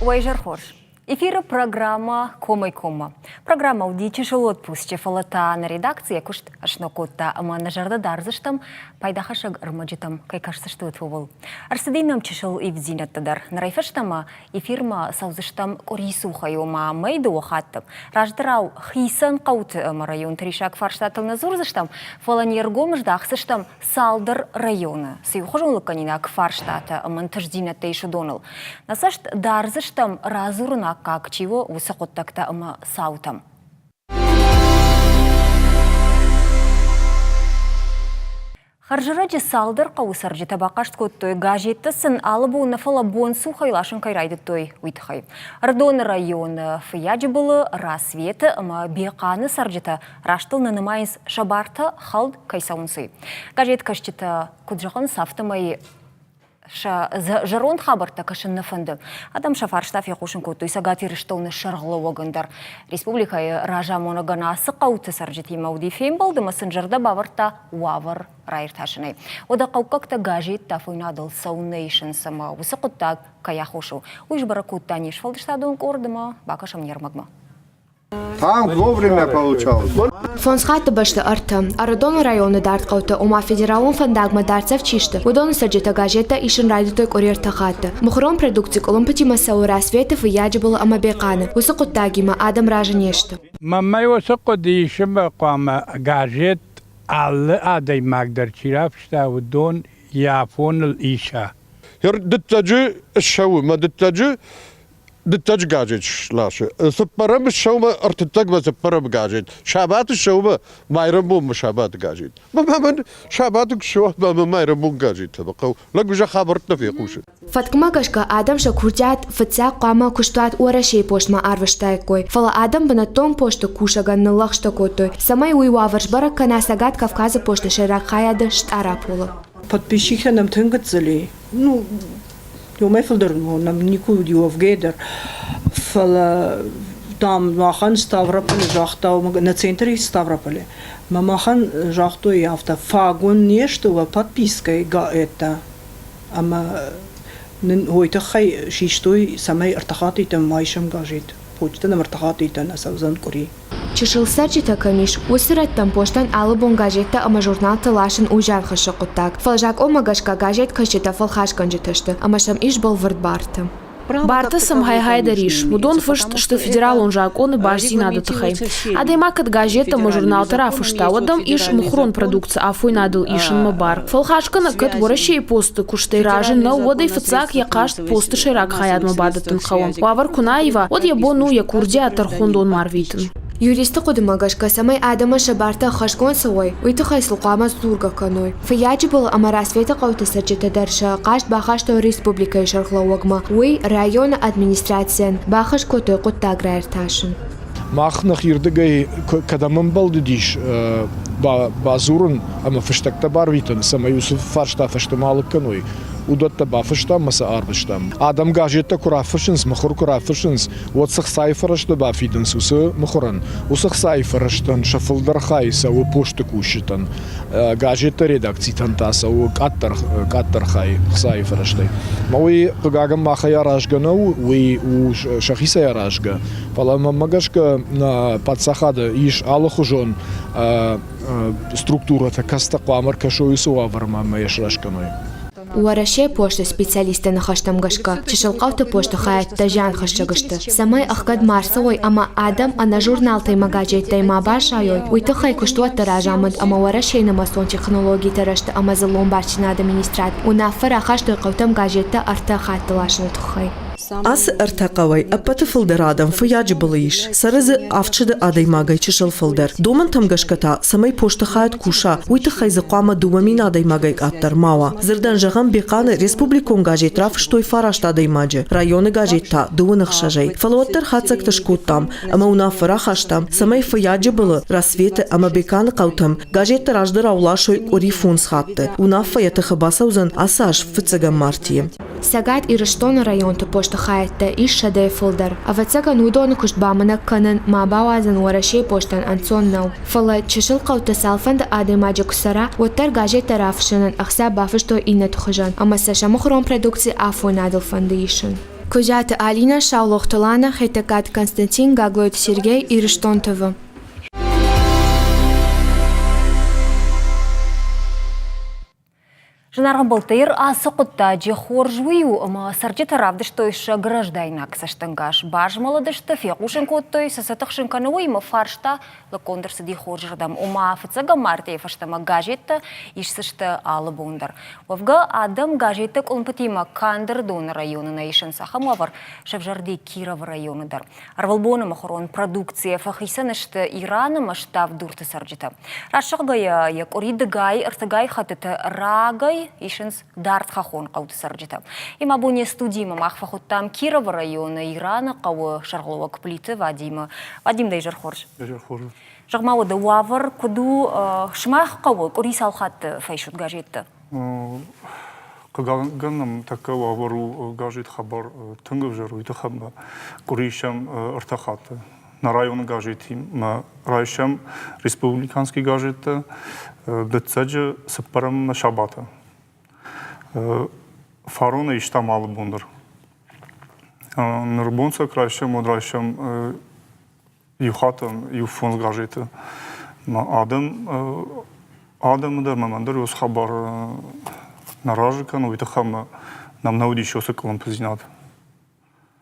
Уӕ изӕр хорз. Эфиры программӕ Комӕй-коммӕ. Программӕ уыди чысыл отпусчы, фӕлӕ та нӕ редакци йӕ куыст ӕсног кодта ӕмӕ нӕ зӕрдӕ дардзыстӕм, пайдахӕссӕг ӕрмӕджытӕм кӕй кӕсдзыстут, ууыл. Ӕрцыди нӕм чысыл ивддзинӕдтӕ дӕр. Нырӕй фӕстӕмӕ эфирмӕ цӕудзыстӕм къуырисухӕй, ома мӕй дыууӕ хатты. Раздӕрау хицӕн хъӕуты ӕмӕ районты риссаг фарстатыл нӕ дзурдзыстӕм, фӕлӕ не ргом здахдзыстӕм цалдӕр районы цы иухуызон лыггӕнинаг фарстатӕ ӕмӕ ӕнтыстдзинӕдтӕ ис, уыдоныл. Нӕ цӕст дардзыстӕм, радзурын аккаг чи у, уыцы хъуыддӕгтӕ ӕмӕ цаутӕм. Хӕрзӕрӕджы цалдӕр хъӕуы цӕрджытӕ бахъаст кодтой, газеттӕ сын алы бон нӕ, фӕлӕ бонцухӕй ласын кӕй райдыдтой, уый тыххӕй. Ӕрыдоны районы Фыййаджыбылы, Рассветы ӕмӕ Бехъаны цӕрджытӕ растыл нӕ нымайынц сӕ бартӕ хӕлд кӕй цӕуынц, уый. Газеткӕсджытӕ куыд зӕгъынц, афтӕмӕй сӕ зӕронд хабӕрттӕ кӕсын нӕ фӕнды. Адӕм сӕ фарста фехъусын кодтой Цӕгат Ирыстоны сӕргълӕууӕгӕн дӕр. Республикӕйы разамонӕгӕн ацы хъӕуты цӕрджытимӕ уыди фембӕлд ӕмӕ сын зӕрдӕ бавӕрдта уавӕр раиртасынӕй. Уӕдӕ хъӕуккӕгтӕ газеттӕ афойнадыл цӕуыннӕ исынц ӕмӕ уыцы хъуыддаг кӕй аххос у, уый сбӕрӕг кодта не сфӕлдыстадон къорд ӕмӕ бакӕсӕм не рмӕгмӕ. Танк вовремя получал. Фондз хатты бӕсты ӕртӕ. Ӕрыдоны районы дард хъӕутӕ, ома федералон фӕндагмӕ дӕрддзӕф чи сты, уыдоны цӕрджытӕ газеттӕ исын райдыдтой къуыри ӕртӕ хатты. Мыхуырон продукци къуылымпытимӕ цӕуы Рассветы, Фыййаджыбылы ӕмӕ Бехъаны. Уыцы хъуыддагимӕ адӕм разы не сты. Мӕнмӕ уыцы хъуыды ис ӕмӕ хъуамӕ газет алы адӕймаг дӕр чи рафыста, уыдон йӕ афоныл иса. Дыццӕджы ссӕуы мӕ дыццӕджы дыццӕджы газет сласы. Цыппӕрӕм ссӕумӕ ӕртыццӕгмӕ цыппӕрӕм газет. Сабаты ссӕумӕ майрӕмбонмӕ сабаты газет. Мӕ мӕн сабаты куы ссӕуа, мӕ майрӕмбон газеттӕ хъӕуы. Лӕг уже хабӕрттӕ фехъусы. Фӕткмӕ гӕсгӕ адӕм сӕ курдиат фыццаг хъуамӕ куыстуат Уӕрӕсейы постмӕ арвыстаиккой, фӕлӕ адӕм бынӕттон посты кусӕгӕн ныллӕгъстӕ кодтой, цӕмӕй уый уавӕр сбӕрӕг кӕна Цӕгат Кавказы посты сӕйраг хайады Стъараполы. Подписчиктӕ нӕм тынг гыццыл и. Ну, уымӕй фылдӕр нӕм никуы уыди уӕвгӕ дӕр. Фӕлӕ там махӕн Ставрополы загъта, нӕ центр есть Ставрополе, мӕ махӕн загътой афтӕ, фаг уын не сты уӕ подпискӕйы гаэттӕ. Ӕмӕ нын уой тыххӕй систой, цӕмӕй ӕртӕхатты ма исӕм газет. Почта нӕм ӕртӕхатты нӕ цӕудзӕн къуыри. Чысыл цӕрджытӕ кӕм ис, уыцы рӕттӕм постӕн алы бон газеттӕ ӕмӕ журналтӕ ласын у зианхӕссӕг хъуыддаг. Фӕлӕ закъонмӕ гӕсгӕ газеткӕсджытӕ фӕлхасгӕнджытӕ сты ӕмӕ сӕм ис бӕлвырд бартӕ. Барты сӕм хай-хай дӕр ис. Уыдон фыст сты федералон закъоны бастдзинады тыххӕй. Адӕймаг кӕд газеттӕ ӕмӕ журналтӕ рафыста, уӕд ӕм ис мыхуырон продукци афойнадыл исынмӕ бар. Фӕлхасгӕнӕг кӕд Уӕрӕсейы посты куыстӕй разы нӕу, уӕд ӕй фыццаг йӕ хъаст посты сӕйраг хайадмӕ бадӕттын хъӕуы. Уавӕр куы нӕ аива, уӕд йӕ бон у йӕ курдиат тӕрхондонмӕ арвитын. Юристы хъуыдымӕ гӕсгӕ, цӕмӕй адӕмӕн сӕ бартӕ ӕххӕстгонд цӕуой, уый тыххӕй сыл хъуамӕ сдзургӕ кӕной. Фыййаджыбыл ӕмӕ Рассветы хъӕуты цӕрджытӕ дӕр сӕ хъаст бахастой республикӕйы сӕргълӕууӕгмӕ. Уый районы администрацийӕн бахӕс кодтой хъуыддаг раиртасын. Мах нӕхирдыгӕй кӕдӕм ӕмбӕлдыдис бадзурын ӕмӕ фыстӕгтӕ барвитын, цӕмӕй уыцы фарста фӕстӕмӕ алыг кӕной, уыдӕттӕ бафыстам ӕмӕ сӕ арвыстам. Адӕм газеттӕ куы рафыссынц, мыхуыр куы рафыссынц, уӕд цы хцайы фӕрӕзтӕ бафидынц уыцы мыхуырӕн, уыцы хцайы фӕрӕзтӕн сӕ фылдӕр хай цӕуы посты кусджытӕн, газетты редакцитӕн та цӕуы къаддӕр, къаддӕр хай хцайы фӕрӕзтӕй. Мӕ уый, хъыгагӕн, махӕй аразгӕ нӕу, уый у сӕхицӕй аразгӕ, фӕлӕ мӕнмӕ гӕсгӕ нӕ паддзахады ис алыхуызон структурӕтӕ, кӕцытӕ хъуамӕ ӕркӕсой уыцы уавӕрмӕ ӕмӕ йӕ сраст кӕной. Уӕрӕсейы посты специалистты ныхӕстӕм гӕсгӕ, чысыл хъӕуты посты хайӕдтӕ зианхӕссӕг сты, цӕмӕй ӕхгӕд ма рцӕуой ӕмӕ адӕм ӕнӕ журналтӕй ӕмӕ гаджеттӕй ма баззайой, уый тыххӕй куыстуӕтты разамынд ӕмӕ Уӕрӕсейы нымӕцон технологиты рӕзты ӕмӕ дзыллон бастдзинады министрад уынаффӕ рахастой хъӕутӕм газеттӕ ӕртӕ хатты ласыны тыххӕй. Ацы ӕртӕ хъӕуӕй ӕппӕты фылдӕр адӕм Фыййаджыбылы ис. Цӕры дзы 700 адӕймагӕй чысыл фылдӕр. Домӕнтӕм гӕсгӕ та, цӕмӕй посты хайад куса, уый тыххӕй дзы хъуамӕ 2000 адӕймагӕй къаддӕр ма уа. Дзырдӕн зӕгъӕм, Бехъаны республикон газет рафыстой фараст адӕймаджы, районы газет та дыууын ӕхсӕзӕй. Фӕлӕ уӕддӕр хатдзӕгтӕ скодтам ӕмӕ уынаффӕ рахастам, цӕмӕй Фыййаджыбылы, Рассветы ӕмӕ Беканы хъӕутӕм газеттӕ раздӕрау ласой къуыри фондз хатты. Уынаффӕ йӕ тыхы бацӕудзӕн ацы аз фыццӕгӕм мартъийы. Цӕгат Ирыстоны районты посты хайӕдтӕ ис сӕдӕйы фылдӕр. Ӕвӕццӕгӕн, уыдоны куыст бамынӕг кӕнын ма бауадзын Уӕрӕсейы постӕн ӕнцон нӕу. Фӕлӕ чысыл хъӕуты цалфӕнды адӕймаджы куы цӕра, уӕддӕр газеттӕ рафыссынӕн ӕхца бафыстой иннӕты хуызӕн ӕмӕ сӕ сӕ мыхуырон продукци афойнадыл фӕнды исын. Козаты Алинӕ, Саулохты Лана, Хетӕгкаты Константин, Гаглойты Сергей, Ирыстон ТВ. Зынаргъ ӕмбӕлттӕ, ацы хъуыддаджы хорз уый у, ӕмӕ цӕрджытӕ равдыстой сӕ граждайнаг цӕстӕнгас. Базмӕлыдысты, фехъусын кодтой, цы сӕ тыхсын кӕны, уыимӕ фарста лыггонд ӕрцыди хорзырдӕм. Ома, фыццӕгӕм мартъийы фӕстӕмӕ газеттӕ исдзысты алы бон дӕр. Уӕвгӕ, адӕм газеттӕ къуылымпытимӕ канд Ӕрыдоны районы нӕ исынц. Ахӕм уавӕр сӕвзӕрди Кировы районы дӕр. Ӕрвылбоны мыхуырон продукцийӕ фӕхицӕн сты Ираны ӕмӕ Ставд-Дурты цӕрджытӕ. Раст зӕгъгӕйӕ, йӕ къуыри дыгай-ӕртыгай хӕттыты рагӕй исынц дард хӕххон хъӕуты цӕрджытӕ. Ӕмӕ абон не студимӕ мах фӕхуыдтам Кировы районы Ираны хъӕуы сӕргълӕууӕг Плиты Вадимы. Вадим, дӕ изӕр хорз. Изӕр хорз. Зӕгъ-ма, уӕдӕ уавӕр куыд у? Сымах хъӕуы къуыри цал хатты фӕисут газеттӕ? Хъыгагӕн нӕм тӕккӕ уавӕр у газет хабар тынг ӕвзӕр уый тыххӕй ӕмӕ къуыри исӕм ӕртӕ хатты. Нӕ районы газетимӕ райсӕм республиканский газеттӕ дыццӕджы, цыппӕрӕм ӕмӕ сабаты. Фароны истам алы бон дӕр. Ныр бон сӕ куы райсӕм, уӕд райсӕм иу хатт иу фондз газеты. Адӕм адӕмы дӕр мӕм ӕндӕр уыцы хабар нӕ разы кӕны, уый тыххӕй ӕмӕ нӕм нӕ уыдис уыцы къуылымпыдзинад.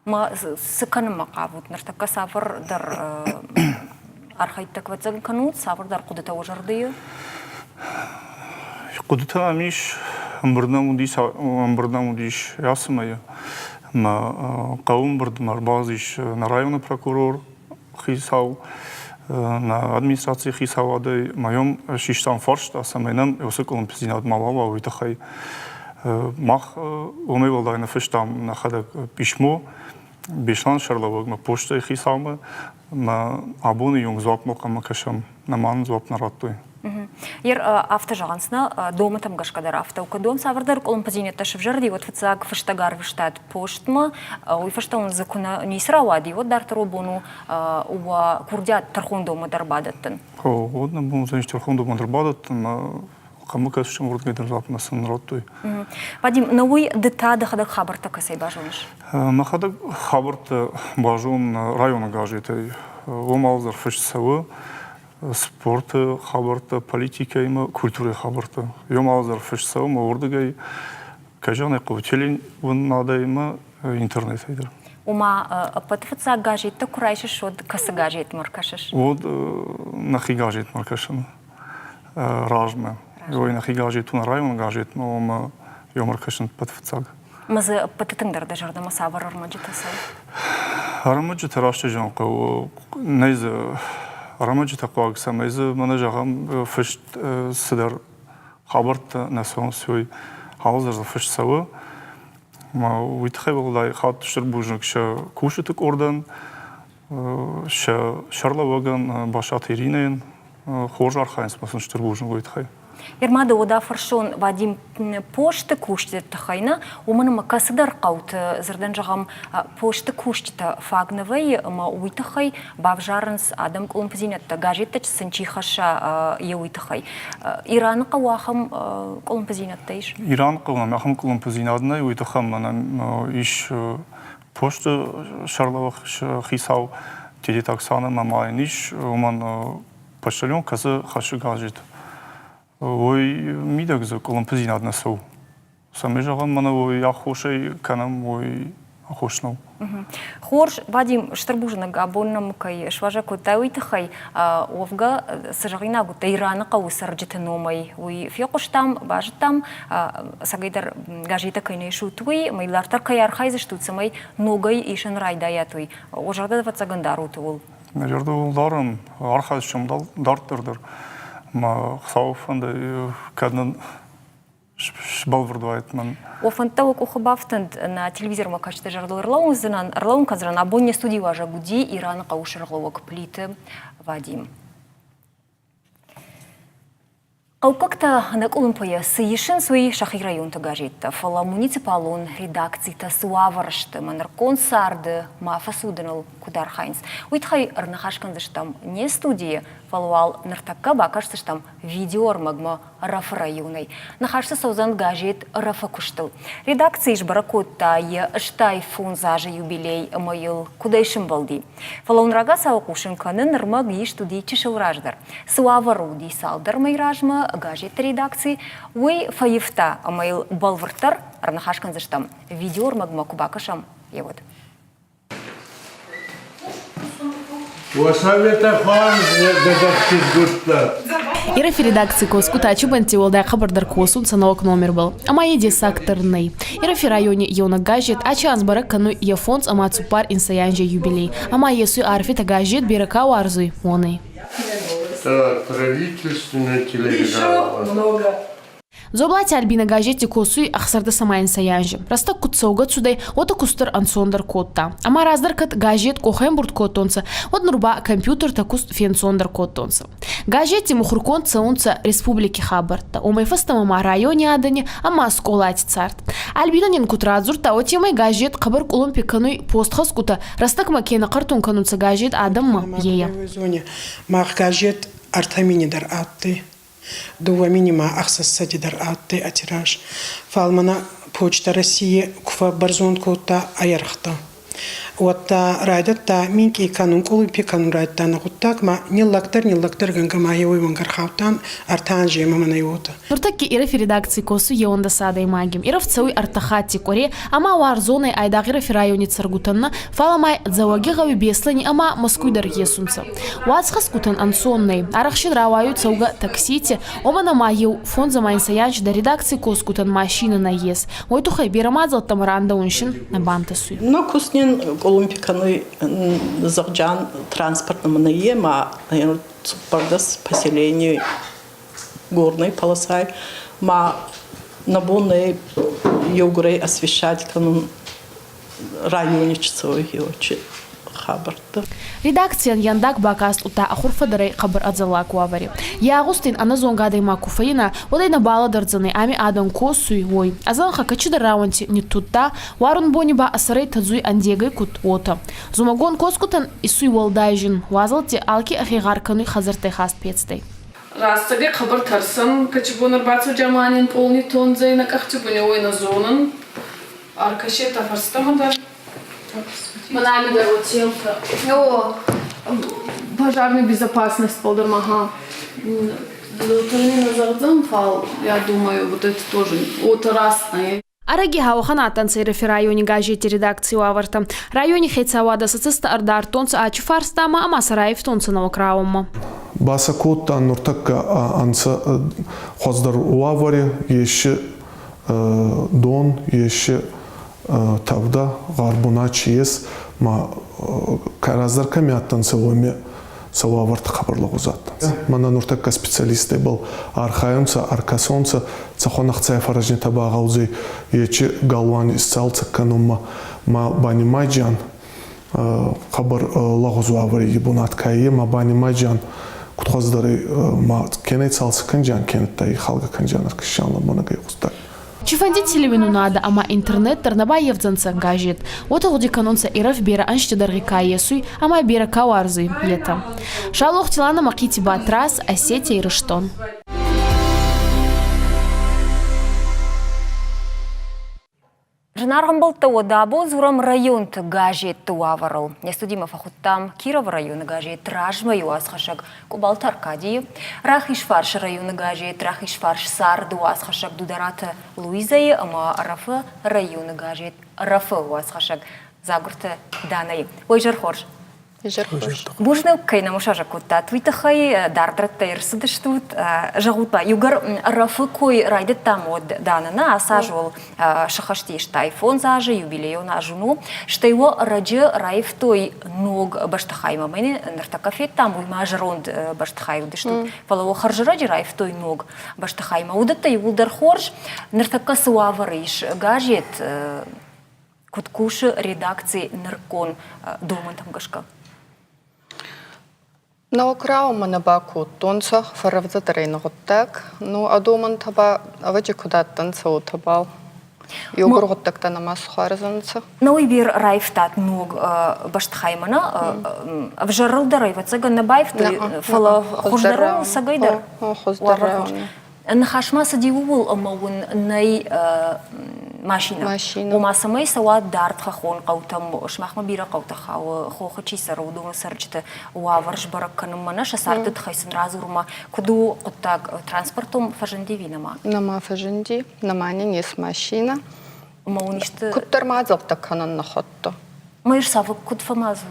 Ма цы кӕнынмӕ хъавут ныртӕккӕ цавӕрдӕр архӕйдтӕ ӕвӕццӕгӕн кӕнут, цавӕрдӕр хъуыдытӕ уӕ зӕрдыйы? Хъуыдытӕ нӕм ис, ӕмбырд нӕм уыдис, ӕмбырд нӕм уыдис ацы мӕйы. Мӕ хъӕуы ӕмбырдмӕ ӕрбацыдис нӕ районы прокурор, хицау, нӕ администрацийы хицауадӕй. Мӕ йӕм систам фарста, цӕмӕй нӕм уыцы къуылымпыдзинад ма уа, уый тыххӕй. Мах уымӕй уӕлдай ныффыстам нӕхӕдӕг писмо Беслӕны сӕргълӕууӕгмӕ, постӕйы хицаумӕ. Мӕ абоны онг дзуаппмӕ хъуамӕ кӕсӕм. Нӕма нын дзуапп нӕ радтой. Ер афтӕ зӕгъынц, нӕ домӕтӕм гӕсгӕ дӕр афтӕ у. Кӕд уӕм цавӕрдӕр къуылымпыдзинӕдтӕ сывзӕрди, уӕд фыццаг фыстӕг арвыстат постмӕ, уый фӕстӕ уын дзы куы нӕ ницы рауади, уӕд дарддӕр уӕ бон у уӕ курдиат тӕрхондонмӕ дӕр бадӕттын. Уӕд нӕ бон уыдзӕнис тӕрхондонмӕ дӕр бадӕттын, хъӕмӕ кӕсджытӕм уырдыгӕй дӕр дзуаппмӕ сын радтой. Вадим, нӕ уый ды та дӕхӕдӕг хабӕрттӕ кӕцӕй базоныс? Мӕхӕдӕг хабӕрттӕ базонын районы газетӕй. Уым алцыдӕр фыст цӕуы. Спорты хабӕрттӕ, политикӕимӕ, культурӕйы хабӕрттӕ. Уым алцыдӕр фыст цӕуы ӕмӕ уырдыгӕй, кӕй зӕгъын ӕй хъӕуы, телеуынынадӕй интернетӕй дӕр. Ома, ӕппӕты фыццаг газеттӕ куы райсыс, уӕд кӕцы газетмӕ ркӕсыс? Уӕд нӕхи газетмӕ ркӕсын размӕ. Ой, нӕхи газет у нӕ районы газетмӕ, ома йӕм ӕркӕсын ӕппӕт фыццаг. Ӕмӕ дзы ӕппӕты тынгдӕр дӕ зӕрдӕмӕ цавӕр ӕрмӕджытӕ цӕуы? Ӕрмӕджытӕ раст зӕгъын хъӕуы, нӕй дзы ӕрмӕджытӕ хъуаг, цӕмӕй дзы мӕнӕ зӕгъӕм фыст цыдӕр хабӕрттӕ нӕ цӕуынц, уый алыдзӕр дзы фыст цӕуы. Уый тыххӕй уӕлдай хатт стыр бузныг сӕ кусджыты къордӕн, сӕ сӕргълӕууӕгӕн Басаты Иринӕйӕн хорз архайынц ӕмӕ сын стыр бузныг уый тыххӕй. Ерма ды уӕдӕ фӕрсон Вадим посты кусджыты тыххӕй нӕ, уымӕн ӕмӕ кӕцыдӕр хъӕуты, дзырдӕн зӕгъӕм, посты кусджытӕ фаг нӕ вӕййы ӕмӕ уый тыххӕй бавзарынц адӕм къуылымпыдзинӕдтӕ, газеттӕ сын чи хӕсса, йе уый тыххӕй. Ираны хъӕуы ахӕм къуылымпыдзинӕдтӕ ис? Ираны хъӕуы ахӕм къуылымпыдзинад нӕй, уый тыххӕй мӕнӕн ис посты сӕргълӕууӕг хицау Тедеты Оксана ӕмӕ ма йын ис, уымӕн почтальон кӕцы хӕссы газет, уый мидӕг дзы къуылымпыдзинад нӕ цӕуы. Цӕмӕй зӕгъӕм, мӕнӕ уый аххосӕй кӕнӕм, уый аххос нӕу. Хорз, Вадим, стыр бузныг, абон нӕм кӕй суазӕг кодтай, уый тыххӕй. Уӕвгӕ, цы зӕгъинаг уыдтӕ Ираны хъӕуы цӕрджыты номӕй, уый фехъуыстам, базыдтам. Цӕгӕйдӕр газеттӕ кӕй нӕ исут, уый, ӕмӕ дарддӕр кӕй архайдзыстут, цӕмӕй ногӕй исын райдайат, уый. Уӕ зӕрдӕ ӕвӕццӕгӕн дарут ууыл. Мӕ зӕрдӕ уыл дарӕм, архайдзыстӕм дарддӕр дӕр. Мӕ Хуыцауы фӕнды, кӕд нын сбӕлвырд уаид мӕн. Уӕ фӕндтӕ уӕ къухы бафтӕнт, нӕ телевизормӕ кӕсджыты зӕрдыл ӕрлӕууындзынӕн, ӕрлӕууын кӕндзынӕн. Абон не студийы уазӕг уыди Ираны хъӕуы сӕргълӕууӕг Плиты Вадим. Хъӕуккӕгтӕ ӕнӕкъуылымпыйӕ цы исынц, уый сӕхи районты газеттӕ, фӕлӕ муниципалон редакцитӕ цы уавӕры сты ӕмӕ нырыккон царды ма фӕцудыныл куыд архайынц, уый тыххӕй ӕрныхас кӕндзыстӕм не студийы, фӕлӕ уал ныртӕккӕ бакӕсдзыстӕм видеоӕрмӕгмӕ Ӕрӕфы районӕй. Ныхас дзы цӕудзӕн газет Ӕрӕфы куыстыл. Редакцийы сбӕрӕг кодта йӕ 85 азы юбилей ӕмӕ йыл куыдӕй сӕмбӕлди. Фӕлӕ уын рагацау хъусын кӕнын, ӕрмӕг ист уыди чысыл раздӕр. Цы уавӕры уыди цалдӕр мӕй размӕ газетты редакци, уый фӕивта ӕмӕ йыл бӕлвырддӕр ӕрныхас кӕндзыстӕм, видеоӕрмӕгмӕ куы бакӕсӕм, уӕд. Ирӕфи редакций косгутӕ ачибӕнтти уӕлдай хъӕбӕрдӕр косунцӕ нӕуӕг номербӕл. Ӕма е дессаг дӕр нӕй. Ирӕфи райони еунӕг газет ачи анз бӕрӕг кӕнуй е фондз ӕма цуппар инсӕй анзей юбилей. Ӕма есуй арфитӕ газет берӕ ка уарзуй, уонӕй. Так, правительственный телеграмма. Дзоблати Альбинӕ газетти косуй ӕхсӕрдӕсӕмӕ анзи. Рӕстӕг куд цӕугӕ цудӕй, уотӕ кустдӕр ӕнцондӕр кодта. Ӕма раздӕр кӕд газет къохӕмбурд кодтонцӕ, уӕд нур ба компьютертӕ куст фенцондӕр кодтонцӕ. Газетти мухурконд цӕунцӕ республики хабӕрттӕ, уомӕй фӕстӕмӕ ма райони адӕни ӕма скъолати цард. Альбинӕ нин куд радзурдта, уотемӕй газет хъӕбӕр къулумпи кӕнуй постхӕсгутӕ, рӕстӕгмӕ ке нӕ хъӕртун кӕнунцӕ газет адӕммӕ, ейӕ. Мах газет ӕртӕ мини дӕр адтӕй. Дууӕ мини ма ӕхсӕзсӕди дӕр адтӕй ӕ тираж. Фал мӕнӕ Почта России ку фӕббӕрзонд кодта ӕ ӕргътӕ. Уӕдта райдӕдта минкъий кӕнун, къулумпи кӕнун райдӕдта нӕ гъуддаг ма ниллӕгдӕр ниллӕгдӕр гӕнгӕ ма еуей уӕнгӕ ӕрхаудтан ӕртӕ анземӕ мӕнӕй уотӕ. Нуртӕкки Ирӕфи редакций косуй еуӕндӕс адӕймаги. Ирӕф цӕуй ӕртӕ хатти къуӕре ӕма уарзонӕй айдагъ Ирӕфи райони цӕргутӕн нӕ, фал ма Дзӕуӕгигъӕуи Беслӕни ӕма Мӕскуй дӕр есунцӕ. Уацхӕсгутӕн ӕнцон нӕй. Арӕхсин рауайуй цӕугӕ таксити, уомӕн ӕма еу фондзӕма инсӕй анзи дӕр редакций косгутӕн машинӕ нӕййес. Уой туххӕй берӕ мадзӕлттӕмӕ рандӕун син нӕ бантӕсуй. Но куст нин къулумпи кӕнуй зӕгъджан транспорт нӕмӕ нӕййе ма цуппӕрдӕс поселений горной полосай ма нӕ бон нӕй еугурӕй освещать кӕнун райони цӕуй хабӕрттӕ. Редакцийӕн яндаг бакаст удта ахурфӕдӕрӕй хъӕбӕр ӕдзӕллаг уавӕри. Е агъуст ин ӕнӕзонгӕ адӕймаг ку фӕййина, уӕд ӕй нӕ балӕдӕрдзӕнӕй, ами адӕн косуй, уой. А зӕнхӕ кӕцидӕр рауӕнти ниттудта, уарун бони ба ӕ сӕрӕй тӕдзуй ӕндегӕй куд, уотӕ. Зумӕгон косгутӕн исуй уӕлдай зин, уазӕлтти алке ӕхе гъар кӕнуй хӕдзӕрттӕй хаст пецтӕй. Рӕстӕгӕй хъӕбӕр тӕрсӕн, кӕци бон ӕрбацӕугӕ ма нин пъол ниттондзӕй нӕ къӕхти буни, уой нӕ зонӕн. Ӕркӕсетӕ фӕрстӕмӕ дӕр. Мӕнӕ дӕр отелтӕ. О, пожарная безопасность полдӕр ага. Не фал, я думаю, вот это тоже вот разное. Ӕрӕги гьӕуӕхӕн адтӕнцӕ Ирӕфи райони газети редакций уавӕртӕ. Райони хецауадӕ сӕ цӕстӕ ӕрдардтонцӕ ачи фарстамӕ ӕма сӕ райивтонцӕ нӕуӕг рауӕнмӕ. Ба сӕ кодта нуртӕккӕ ӕнцӕ хуӕздӕр уавӕри, ес дон, ес тӕвдӕ, гъар бунат чи ес, ма раздӕр кӕми адтӕнцӕ, уоми сӕ уавӕртӕ хъӕбӕр лӕгъуз адтӕнцӕ. Мӕнӕ нуртӕккӕ специалисттӕбӕл архайунцӕ, ӕркӕсонцӕ, цӕхуӕн ӕхцай фӕрӕзнитӕ багъӕудзӕй ечи галуан исцалцӕг кӕнунмӕ. Ма банимайджиан хъӕбӕр лӕгъуз уавӕри бунат ка е, ма банимайджиан куд хуӕздӕрӕй ма кенӕ цалцӕг кӕнджиан, кенӕдта ихалгӕ кӕнджиан ӕркӕсиан лӕмбунӕгӕй гъуддаг. Цифӕнди телеуинунадӕ ӕма интернет дӕр нӕ баййевдзӕнцӕ газет. Уотӕ гъуди кӕнунцӕ Ирӕф берӕ ӕнзти дӕргъи ка есуй ӕма берӕ ка уарзуй, етӕ. Шалохти Лана Мӕхъити Батраз, Осетия, Ирыстон. Зынаргъ ӕмбӕлттӕ, уӕдӕ абон дзурӕм районты газетты уавӕрыл. Не студимӕ фӕхуыдтам Кировы районы газет «Размӕ-йы уацхӕссӕг Къубалты Аркадийы, Рахизфарсы районы газет «Рахизфарс царды» уацхӕссӕг Дудараты Луизӕйы ӕмӕ Ӕрӕфы районы газет «Ӕрӕфы» уацхӕссӕг Дзагуырты Данӕйы. Уой зӕр хорз! Бузныг, кӕй нӕм сазӕг кодтат, уый тыххӕй дарддӕр ӕрцыдыстут. Зӕгъут ма, иугӕр РФ-ы кой райдыдтам, уӕд Данӕ ацы аз уыл сыхӕсти стай фондз азы, юбилейон аз уын у. Стӕй уӕ ӕрӕджы раивтой ног бӕстыхаймӕ. Мӕнӕ ныртӕккӕ федтам, уый ма зӕронд бӕстыхай уыдыстут. Фӕлӕ уӕ хӕрзӕрӕджы раивтой ног бӕстыхаймӕ. Уыдӕттӕ иууылдӕр хорз. Ныртӕккӕ цы уавӕры ис газет, куыд кусы редакци нырыккон домӕнтӕм гӕсгӕ? Нӕуӕг нӕ бакодтонцӕ, фӕррӕвдзӕдӕр ӕй нӕ гъуддаг. Ну, а домӕнтӕ ба ӕвӕджи куд адтӕнцӕ, уотӕбӕл. Еугур гъуддӕгтӕ нӕма схуӕрдзӕнцӕ. Науи бир раивтат ног бӕстыхаймӕ нӕ ӕвзӕрыл дӕр ӕвӕццӕгӕн нӕ баивтой, фӕлӕ хуыздӕрыл цӕгӕй дӕр. Хуыздӕр. Ныхас ма цыди ууыл, ӕмӕ уын нӕй машинӕ. Ома, цӕмӕй цӕуа дард хӕххон хъӕутӕм, сымахмӕ бирӕ хъӕутӕ хауы, хохы чи цӕры, уыдоны цӕрджыты уавӕр сбӕрӕг кӕнынмӕ нӕ, сӕ царды тыххӕй сын радзурынмӕ. Куыд у хъуыддаг транспортон фӕзынди ӕви нӕма? Нӕма фӕзынди, нӕма нин ес машинӕ. Ӕмӕ уын исты... Куыддӕр мадзӕлттӕ кӕнын нӕ хуыдта. Ма ир цавӕр, куыд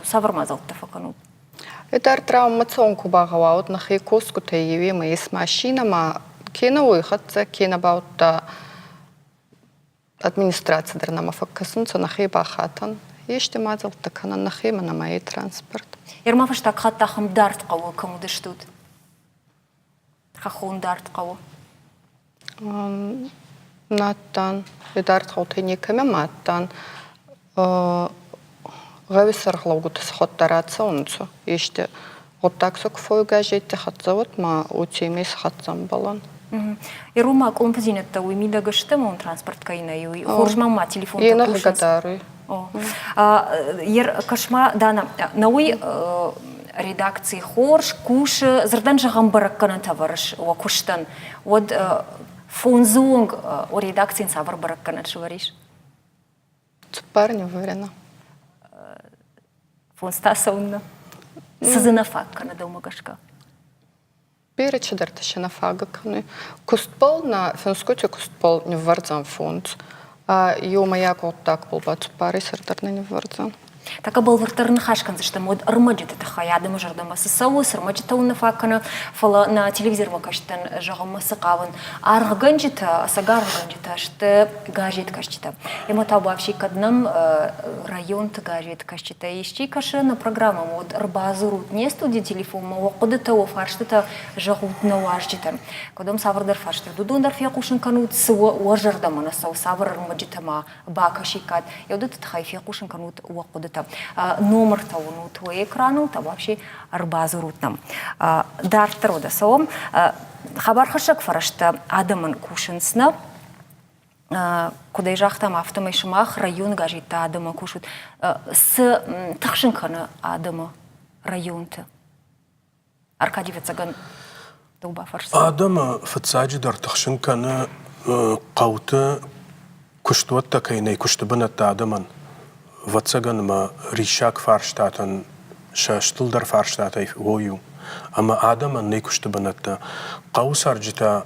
цавӕр мадзӕлттӕ фӕкӕнут? Е травмацион ку багъӕуа, уӕд нӕхе косгутӕй еуемӕ ес машинӕ ма кенӕ уой хӕццӕ, кенӕ ба удта администраци дӕр нӕмӕ фӕккӕсунцӕ, нӕхе бахатӕн. Ести мадзӕлттӕ кӕнӕн нӕхемӕ нӕма е транспорт. Ерма фӕстаг хатт ахӕм дард хъӕуы кӕм уыдыстут? Хӕххон дард хъӕуы? На адтан. Дард гъӕутӕй некӕмӕ ма адтан. Гъӕуи сӕргълӕугутӕ сӕхуӕдтӕ рацӕунцӕ. Ести гъуддаг сӕ ку фӕууй газетти хӕццӕ, уӕд ма уотемӕй сӕ хӕццӕ ӕмбӕлӕн. Ирон ма къуылымпыдзинӕдтӕ уый мидӕг сты, ӕмӕ уын транспорт кӕй нӕй, уый. Хорз ма ма телефонтӕ Е нӕ гъигӕ даруй. Кӕс-ма, Дана, науи редакци хорз кусы, дзырдӕн зӕгъӕм бӕрӕггӕнӕнтӕ ӕвӕрыс уӕ куыстӕн, уӕд фондзы онг о редакцийӕн цавӕр бӕрӕггӕнӕн сӕвӕрис? Цуппар не уверена. Фондз та цӕуыннӕ? Цы дзы нӕ фаг кӕны дӕумӕ гӕсгӕ? Берӕ чидӕртӕ сӕ нӕ фагӕ кӕнуй. Кустбӕл нӕ финсгути кустбӕл ниввӕрдзӕн фонд. Еумӕйаг гъуддагбӕл ба цуппари сӕр дӕр нӕ ниввӕрдзӕн. Тӕккӕ бӕлвырддӕр ныхас кӕндзыстӕм уӕд ӕрмӕджыты тыххӕй адӕмы зӕрдӕмӕ цы цӕуы, цы ӕрмӕджытӕ уын нӕ фаг кӕны, фӕлӕ нӕ телевизормӕ кӕсджытӕн зӕгъынмӕ цы хъавын. Аргъгӕнджытӕ, ӕцӕг аргъгӕнджытӕ сты газеткӕсджытӕ. Ӕмӕ та вообще кӕд нӕм районты газеткӕсджытӕ исчи кӕсы нӕ программӕмӕ, уӕд ӕрбадзурут не студийы телефонмӕ, уӕ хъуыдытӕ, уӕ фарстытӕ зӕгъут нӕ уазджытӕн. Кӕд уӕм цавӕрдӕр фарстытӕ уыдон дӕр фехъусын кӕнут, цы уӕ зӕрдӕмӕ нӕ цӕуы, цавӕр ӕрмӕджытӕ ма бакӕсиккат, еудыты тыххӕй фехъусын кӕнут уӕ хъуыдытӕ. Номыртӕ уынут уӕ экраныл, та вообще ӕрбадзурут нӕм. Дарддӕр уӕдӕ цӕуӕм. Хабархӕссӕг фӕрӕзтӕ адӕмӕн кусынц нӕ. Куыд ӕй загътам, афтӕмӕй сымах районы газеттӕ адӕмӕн кусут. Цы тыхсын кӕны адӕмы районты? Аркадий, ӕвӕццӕгӕн, дӕу бафӕрсдзӕн. Адӕмы фыццаджыдӕр тыхсын кӕны хъӕуты куыстуӕттӕ кӕй нӕй куысты бынӕттӕ адӕмӕн. Ӕвӕццӕгӕн ӕмӕ риссаг фарстатӕн сӕ стылдӕр фарстатӕй уой у. Ӕмӕ адӕмӕн нӕй куысты бынӕттӕ. Хъӕуы цӕрджытӕ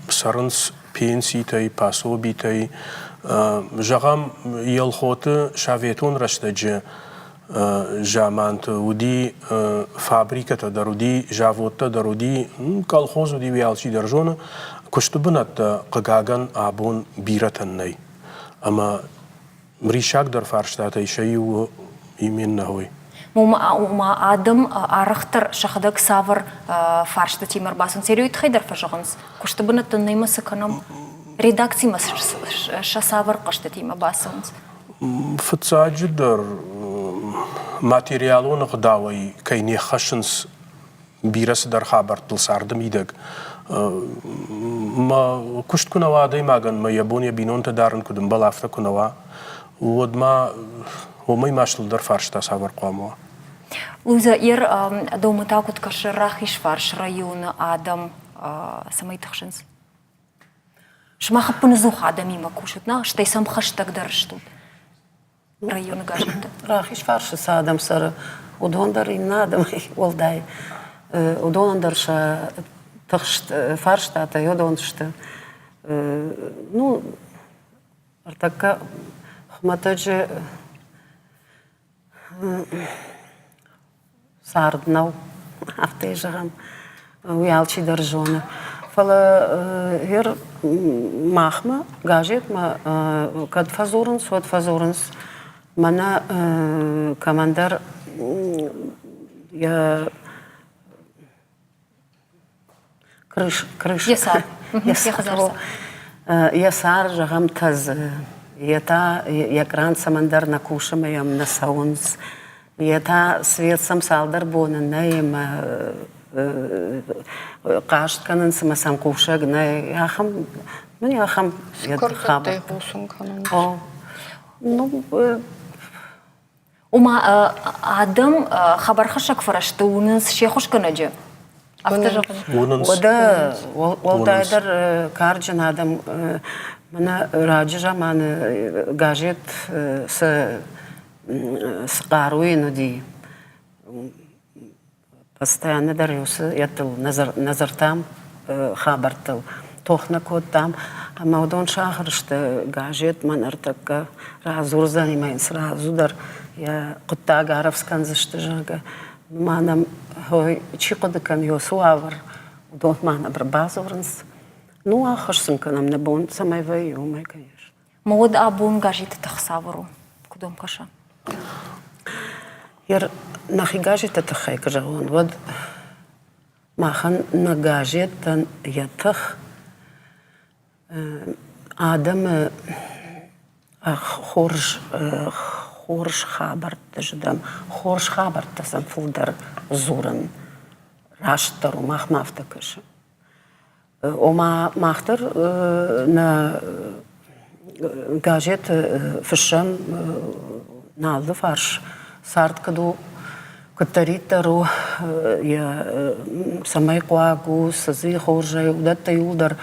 цӕрынц пенситӕй, пособитӕй. Зӕгъӕм, Елхоты советон рӕстӕджы заманты уыди фабрикӕтӕ дӕр уыди, заводтӕ дӕр уыди, колхоз уыди, уый алчи дӕр зоны. Куысты бынӕттӕ, хъыгагӕн, абон бирӕтӕн нӕй. Ӕмӕ риссагдӕр фарстатӕй сӕ иу у именно уый. Ома адӕм арӕхдӕр сӕхӕдӕг цавӕр фарстытимӕ ӕрбацӕуынц, уый тыххӕй дӕр фӕзӕгъынц, куысты бынӕттӕ нӕй ӕмӕ цы кӕнӕм, редакцимӕ сӕ цавӕр хъӕстытимӕ бацӕуынц? Фыццаджыдӕр, материалон ӕгъдауӕй кӕй не ххӕссынц бирӕ цыдӕр хабӕрттыл царды мидӕг. Мӕ куыст куы нӕ уа адӕймагӕн, мӕ йӕ бон йӕ бинонтӕ дарын куыд ӕмбӕлы, афтӕ куы нӕ уа, уӕд ма уымӕй ма стылдӕр фарста цавӕр хъуамӕ уа? Луиза, ер дӕумӕ та куыд кӕсы Рахизфарс районы адӕм цӕмӕй тыхсынц? Сымах ӕппынӕдзух адӕмимӕ кусут, нӕ? Стӕй сӕм хӕстӕгдӕр стут районы газетты. Рахизфарсы цы адӕм цӕры, уыдон дӕр иннӕ адӕмӕй уӕлдай. Уыдонӕн дӕр сӕ тыхст фарстатӕ уыдон сты. Ну, ӕртӕккӕ хуымӕтӕджы Цард нӕу, афтӕ зӕгъӕм, уый алчидӕр зоны. Фӕлӕ гъер махмӕ, газетмӕ кӕд фӕдзурынц, уӕд фӕдзурынц, мӕнӕ кӕмӕндӕр йӕ крыш, крыш. Йӕ сӕр. Йӕ сӕр, зӕгъӕм, тӕдзы, йе та йӕ кран цӕмӕндӕр нӕ кусы ӕмӕ йӕм нӕ цӕуынц. Йе та свет сӕм цалдӕр боны нӕй ӕмӕ хъаст кӕнынц ӕмӕ сӕм хъусӕг нӕй. Ахӕм, ну, ахӕм Куырдаттӕй хъусын кӕнынц. О, ну, Ома адӕм хабархӕссӕг фӕрӕзты уынынц се ххуысгӕнӕджы. Афтӕ зӕгъын. Уынынц. Уӕдӕ уӕлдайдӕр карджын адӕм мӕнӕ раджы заманы газет цы цы хъару йын уыди, Постоянно дӕр уыцы йӕдтыл нӕ дзырдтам хабӕрттыл, тох нӕ кодтам. Ӕмӕ уыдон сахуыр сты газетмӕ ныртӕккӕ радзурдзӕни ӕмӕ йын сразу дӕр йӕ хъуыддаг арӕвдз кӕндзысты, зӕгъгӕ. Ма нӕм чи хъуыды кӕны уыцы уавӕр, уыдон ма нӕм ӕрбадзурынц. Ну, ӕххуыс сын кӕнӕм нӕ бон цӕмӕй вӕййы, уымӕй, конечно. Ма уӕд абон газеты тых цавӕр у? Куыд уӕм кӕсы? Нӕхи газетты тыххӕй куы зӕгъон, уӕд махӕн нӕ газеттӕн йӕ тых адӕмы хорз хорз хабӕртты зыдӕм, хорз хабӕрттӕ сӕм фылдӕр дзурын растдӕр у, махмӕ афтӕ кӕсы. Ома мах дӕр нӕ газеты фыссӕм нӕ алыфарс цард куыд у, куыддӕриддӕр у, йӕ цӕмӕй хъуаг у, цы дзы хорзӕй, уыдӕттӕ иууылдӕр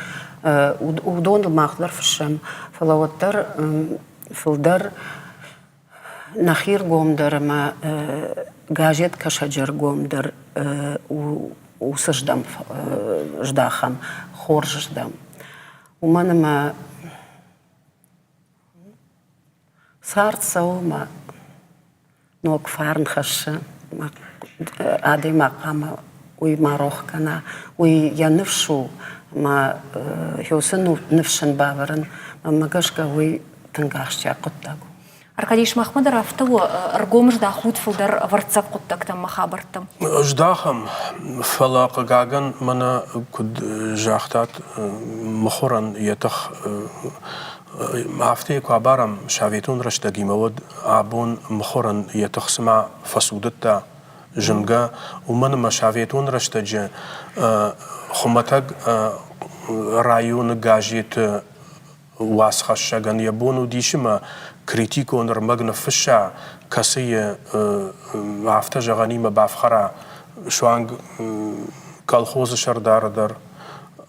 уыдоныл мах дӕр фыссӕм. Фӕлӕ уӕддӕр фылдӕр Нӕхи ргом дӕр ӕмӕ газеткӕсӕджы ргом дӕр уыцы здӕм здахӕм, хорз здӕм. Уымӕн ӕмӕ цард цӕуы мӕ ног фарн хӕссы. Адӕймаг хъуамӕ уый ма рох кӕна. Уый йӕ ныфс у ӕмӕ уыцы ныфс ын бавӕрын, мӕнмӕ гӕсгӕ, уый тынг ахсджиаг хъуыддаг у. Аркадий, сымахмӕ дӕр афтӕ у, ӕргом здахут фылдӕр ӕвӕрццаг хъуыддӕгтӕм мӕ хабӕрттӕм? Здахӕм, фӕлӕ, хъыгагӕн, мӕнӕ куыд загътат, мыхуырӕн йӕ тых афтӕ куы абарӕм советон рӕстӕгимӕ, уӕд абон мыхуырӕн йӕ тых цыма фӕцудыдта зынгӕ, уымӕн ӕмӕ советон рӕстӕджы хуымӕтӕг районы газеты уацхӕссӕгӕн йӕ бон уыдис ӕмӕ критикон ӕрмӕг ныффысса, кӕцыйы афтӕ зӕгъӕнимӕ бафхӕра суанг колхозы сӕрдары дӕр.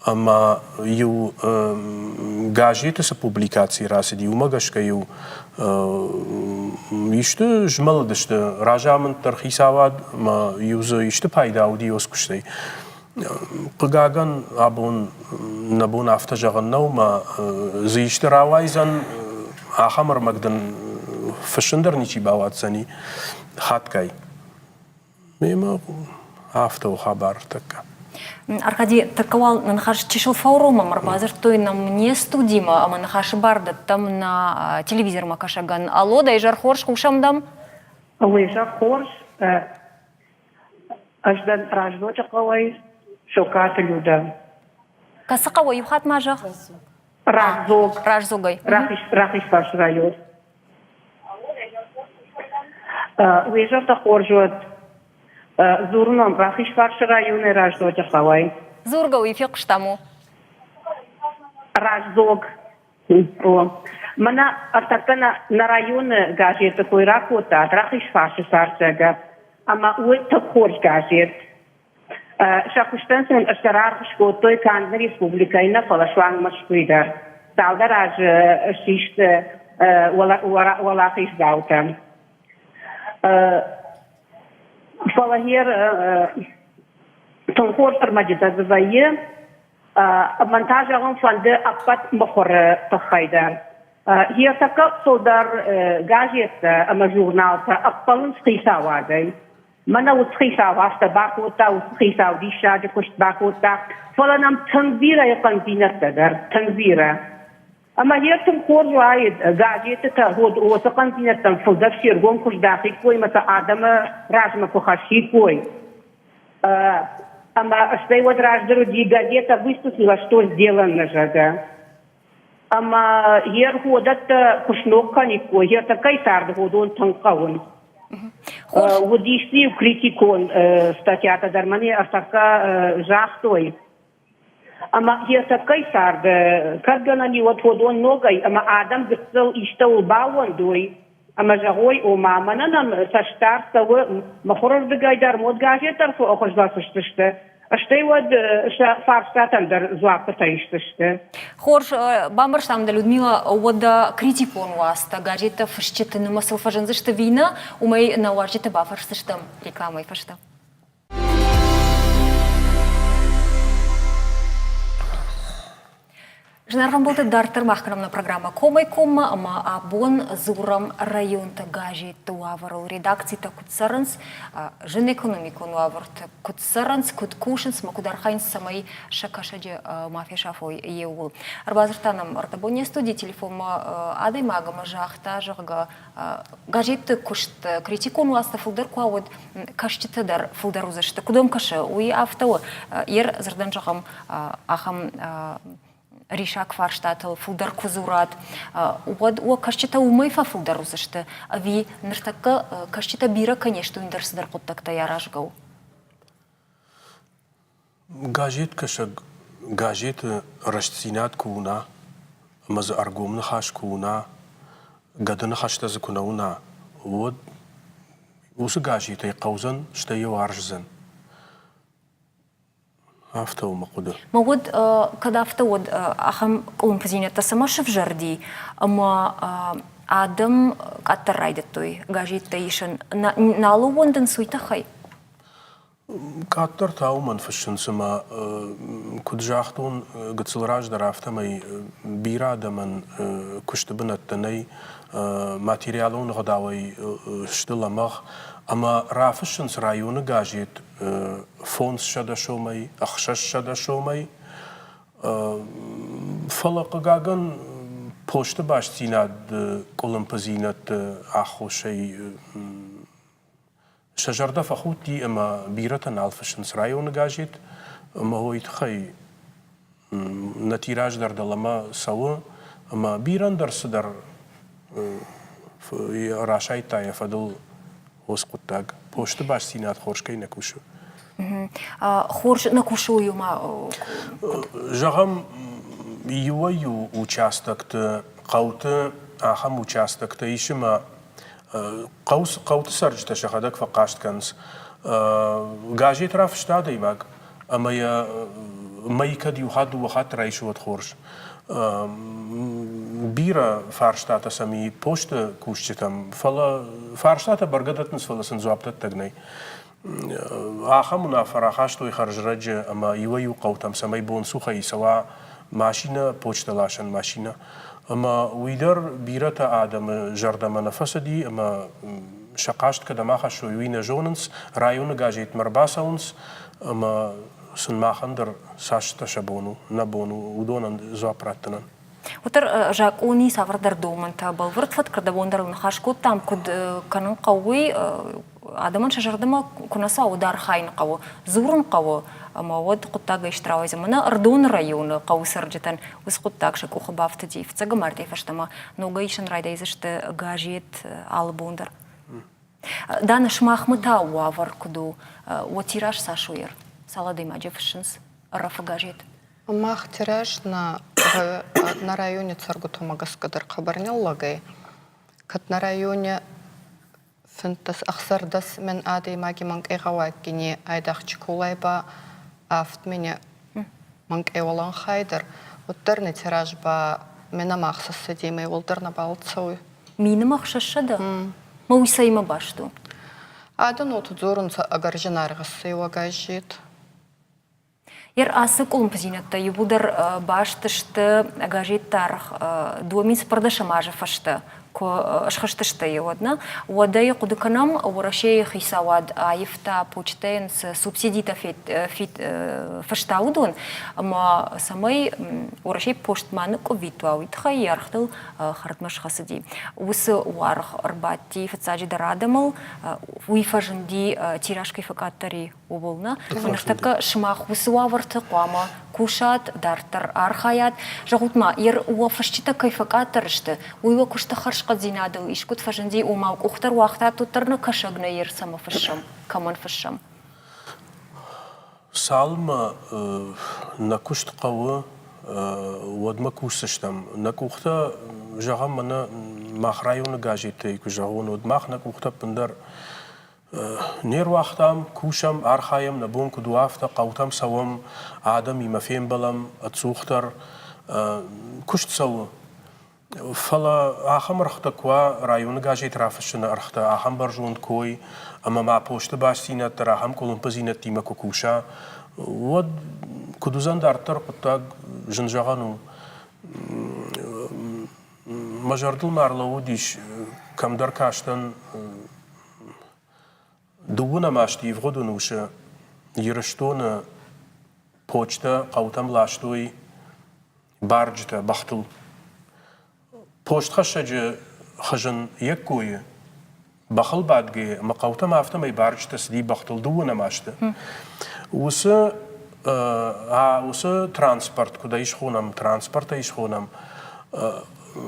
Ӕмӕ иу газеты цы публикаци рацыди, уымӕ гӕсгӕ-иу исты змӕлыдысты разамынд дӕр, хицауад ӕмӕ иу дзы исты пайда уыди уыцы куыстӕй. Хъыгагӕн, абон нӕ бон афтӕ зӕгъын нӕу, ӕмӕ дзы исты рауайдзӕн, ахӕм ӕрмӕг дын фыссын дӕр ничи бауадздзӕни хатгай. Мемӕ афтӕ у хабар тӕккӕ. Аркадий, тӕккӕ уал нӕ ныхас чысыл фӕуромӕм, ӕрбадзырдтой нӕм не студимӕ ӕмӕ ныхасы бар дӕттӕм нӕ телевизормӕ кӕсӕгӕн. Алло, дӕ изӕр хорз, хъусӕм дӕм? Уый изӕр хорз. Ӕз дӕн Раздзоджы хъӕуӕй Сокаты Людӕ. Кӕцы хъӕуӕй иу хатт ма зӕгъ? Раздзог. Раздзогӕй. Рахизфарсы район. Уе зӕрдӕ хорз уӕд. Дзурын уӕм Рахизфарсы районӕй Раздзоджы хъӕуӕй. Дзургӕ уый фехъуыстам у. Раздзог. Мӕнӕ ӕртӕккӕ нӕ районы газеты кой ракодтат Рахизфарсы цардзӕгӕ ӕмӕ уый тынг хорз газет. Сӕ куыстӕн сын стыр аргъ скодтой канд нӕ республикӕйы нӕ, фӕлӕ суанг Мӕскуыйы дӕр. Цалдӕр азы систы уӕлахиздзаутӕ. Фӕлӕ гъер тынг хорз ӕрмӕджытӕ дзы вӕййы. Мӕн та зӕгъын фӕнды ӕппӕт мыхуыры тыххӕй дӕр. Йӕ тӕккӕ фылдӕр газеттӕ ӕмӕ журналтӕ ӕппӕлынц хицауадӕй. Мӕнӕ уыцы хицау афтӕ бакодта, уыцы хицау диссаджы куыст бакодта, фӕлӕ нӕм тынг бирӕ хъӕндзинӕдтӕ дӕр, тынг бирӕ. Ӕмӕ йе тынг хорз уаид, газеты та уыцы хъӕндзинӕдтӕм фылдӕр се ргом куы здахиккой ӕмӕ сӕ адӕмы размӕ куы хӕссиккой. Ӕмӕ стӕй уӕд раздӕр уыди газета «Выступила, что сделано», зӕгъгӕ. Ӕмӕ йе ргъодӕттӕ куы сног кӕниккой, йӕ тӕккӕй царды уыдон тынг хъӕуынц. Уыдис дзы-иу критикон статьятӕ дӕр, мӕнӕ ӕртӕккӕ загътой. Ӕмӕ йӕ тӕккӕй царды кӕд гӕнӕн и, уӕд уыдон ногӕй ӕмӕ адӕм гыццыл истӕуыл баууӕндой ӕмӕ зӕгъой, ома мӕнӕ нӕм цӕстдард цӕуы мыхуырырдыгӕй дӕр, мод газет дӕр хуыздӕр фысдзысты, стӕй уӕд сӕ фарстатӕн дӕр дзуаппытӕ исдзысты. Хорз, бамбӕрстам дӕ, Людмила, уӕдӕ критикон уацтӕ, газеттӕ фысджыты нымӕцыл фӕзындзысты ӕви нӕ, уымӕй нӕ уазджыты бафӕрсдзыстӕм рекламӕйы фӕстӕ. Зынаргъ ӕмбӕлтты дарддӕр мах кӕнӕм нӕ программӕ Комӕй-коммӕ ӕмӕ абон дзурӕм районты газетты уавӕрыл. Редакцитӕ куыд цӕрынц, зын экономикон уавӕрты куыд цӕрынц, куыд кусынц ӕмӕ куыд архайынц, цӕмӕй сӕ кӕсӕджы ма фесафой еууыл. Ӕрбадзырдта нӕм ӕрдӕбон не студийы телефонмӕ адӕймаг ӕмӕ загъта, зӕгъгӕ, газетты куыст критикон уацтӕ фылдӕр куы уа, уӕд кӕсджытӕ дӕр фылдӕр уыдзысты. Куыд уӕм кӕсы, уый афтӕ у? Ер дзырдӕн зӕгъӕм, ахӕм рисаг фарстатыл фылдӕр куы дзурат, уӕд уӕ кӕсджытӕ уымӕй фӕфылдӕр уыдзысты? Ӕви ныртӕккӕ кӕсджытӕ бирӕ кӕй не сты, уый ӕндӕр цыдӕр хъуыддӕгтӕй аразгӕ у? Газеткӕсӕг газеты рӕстдзинад куы уына ӕмӕ дзы ӕргом ныхас куы уына, гӕды ныхӕстӕ дзы куы нӕ уына, уӕд уыцы газетӕй хъӕудзӕн, стӕй йӕ уарздзӕн. Афтӕ у мӕ хъуыды. Мӕ уӕд кӕд афтӕ уӕд ахӕм къуылымпыдзинӕдтӕ цӕмӕ сывзӕрди ӕмӕ адӕм къаддӕр райдыдтой газеттӕ исын, нал ӕууӕндынц уый тыххӕй? Къаддӕр та уымӕн фыссынц, ӕмӕ, куыд загътон гыццыл раздӕр, афтӕмӕй бирӕ адӕмӕн куысты бынӕттӕ нӕй, материалон ӕгъдауӕй сты лӕмӕгъ ӕмӕ рафыссынц районы газет 500 сомӕй, 600 сомӕй. Фӕлӕ, хъыгагӕн, посты бастдзинад къуылымпыдзинӕдты аххосӕй Сӕ зӕрдӕ фӕхудти ӕмӕ бирӕтӕ нал фыссынц районы газет ӕмӕ уый тыххӕй нӕ тираж дӕр дӕлӕмӕ цӕуы ӕмӕ бирӕ ӕндӕр цыдӕр расайдта йӕ фӕдыл уыцы хъуыддаг. Посты бастдзинад хорз кӕй нӕ кусы. Хорз нӕ кусы уый ма Зӕгъӕм, иуӕй-иу участокты, хъӕуты ахӕм участоктӕ ис ӕмӕ Хъӕуты цӕрджытӕ сӕхӕдӕг фӕхъаст кӕнынц. Газет рафыста адӕймаг, ӕмӕ йӕ мӕй кӕд иу хатт, дыууӕ хатты райсы, уӕд хорз. Бирӕ фарстатӕ сӕм и посты кусджытӕм, фӕлӕ фарстатӕ бӕргӕ дӕттынц, фӕлӕ сын дзуапдӕттӕг нӕй. Ахӕм уынаффӕ рахастой хӕрзрӕджы ӕмӕ иуӕй-иу хъӕутӕм, цӕмӕй бонцухӕй цӕуа машинӕ, почтӕласӕн машинӕ. Ӕмӕ уый дӕр бирӕтӕ адӕмы зӕрдӕмӕ нӕ фӕцыди ӕмӕ сӕ хъаст кӕдӕм ахӕссой, уый нӕ зонынц, районы газетмӕ ӕрбацӕуынц ӕмӕ сын махӕн дӕр цастӕ сӕ бон у, нӕ бон у уыдонӕн дзуапп раттынӕн. Уӕддӕр закъони цавӕрдӕр домӕнтӕ бӕлвырд фӕткӕрдӕбон дӕр ныхас кодтам, куыд кӕнын хъӕуы, уый адӕмӕн сӕ зӕрдӕмӕ куы нӕ цӕуа, уӕд архайын хъӕуы, дзурын хъӕуы, ӕмӕ уӕд хъуыддагӕй исты рауайдзӕн. Мӕнӕ Ӕрыдоны районы хъӕуы цӕрджытӕн уыцы хъуыддаг сӕ къухы бафтыди. Фыццӕгӕм мартъийӕ фӕстӕмӕ ногӕй исын райдайдзысты газет алы бон дӕр. Дана, сымахмӕ та уавӕр куыд у? Уӕ тираж цас у ер? Цал адӕймаджы фыссынц Ӕрӕфы газет? Мах тираж нӕ, нӕ райони цӕргутӕмӕ гӕсгӕ дӕр хъӕбӕр ниллӕг ӕй. Кӕд нӕ райони финддӕс, ӕхсӕрдӕс мин адӕймаги мӕнкъӕй гъӕуаггини айдагъ Чиколай ба авд мини мӕнкъӕй уӕлӕнхай дӕр, уӕддӕр нӕ тираж ба минӕмӕ ӕхсӕзсӕдемӕй уӕлдӕр нӕбал цӕуй. Минӕмӕ ӕхсӕзсӕдӕ? Ма уый цӕимӕ баст у? Адӕн уотӕ дзорунцӕ, ӕгӕр зинаргъ иссӕй уӕ газет. Ер ацы къуылымпыдзинӕдтӕ иууылдӕр баст сты газетты аргъ 2014 азы фӕстӕ куы схызтысты, уӕд нӕ. Уӕдӕй хъуыды кӕнӕм, Уӕрӕсейы хицауад аивта почтӕйӕн цы субсидитӕ фыста, уыдон, ӕмӕ цӕмӕй Уӕрӕсейы пост ма ныкъкъуыввитт уа, уый тыххӕй йӕ ӕргътыл хӕрдмӕ схӕцыди. Уыцы уаргъ ӕрбадти фыццаджыдӕр адӕмыл, уый фӕзынди тираж кӕй фӕкъаддӕр и, ууыл нӕ. Ныртӕккӕ сымах уыцы уавӕрты хъуамӕ кусат, дарддӕр архайат. Зӕгъут-ма, уӕ фысджытӕ кӕй фӕкъаддӕр сты, уый уӕ куысты хӕрзхъӕд. хӕрзхъӕддзинадыл искуыд фӕзынди, ома къухтӕ руагътат, уӕддӕр нӕ кӕсӕг нӕ ерцӕмӕ фыссӕм, кӕмӕн фыссӕм? Цалынмӕ нӕ куыст хъӕуы, уӕдмӕ кусдзыстӕм. Нӕ къухтӕ, зӕгъӕм, мӕнӕ мах районы газеттӕй куы зӕгъон, уӕд мах нӕ къухтӕ ӕппындӕр не руагътам, кусӕм, архайӕм, нӕ бон куыд у, афтӕ хъӕутӕм цӕуӕм, адӕмимӕ фембӕлӕм ӕдзухдӕр. Куыст цӕуы. Фӕлӕ ахӕм ӕргътӕ куы уа, районы газет рафыссыны ӕргътӕ ахӕм бӕрзонд кой ӕмӕ ма посты бастдзинад дӕр ахӕм къуылымпыдзинӕдтимӕ куы куса, уӕд куыд уыдзӕн дарддӕр хъуыддаг, зын зӕгъӕн у. Мӕ зӕрдыл ма ӕрлӕууыдис, кӕмдӕр кастӕн дыууынӕм азты ивгъуыд ӕнусы Ирыстоны почтӕ хъӕутӕм ластой барджытӕ бӕхтыл. Постхӕссӕджы хызын йе ккойы бӕхыл бадгӕйӕ ӕмӕ хъӕутӕм афтӕмӕй барджытӕ цыди бӕхтыл дыууынӕм азты. Уыцы уыцы транспорт, куыд ӕй схонӕм, транспорт ӕй схонӕм,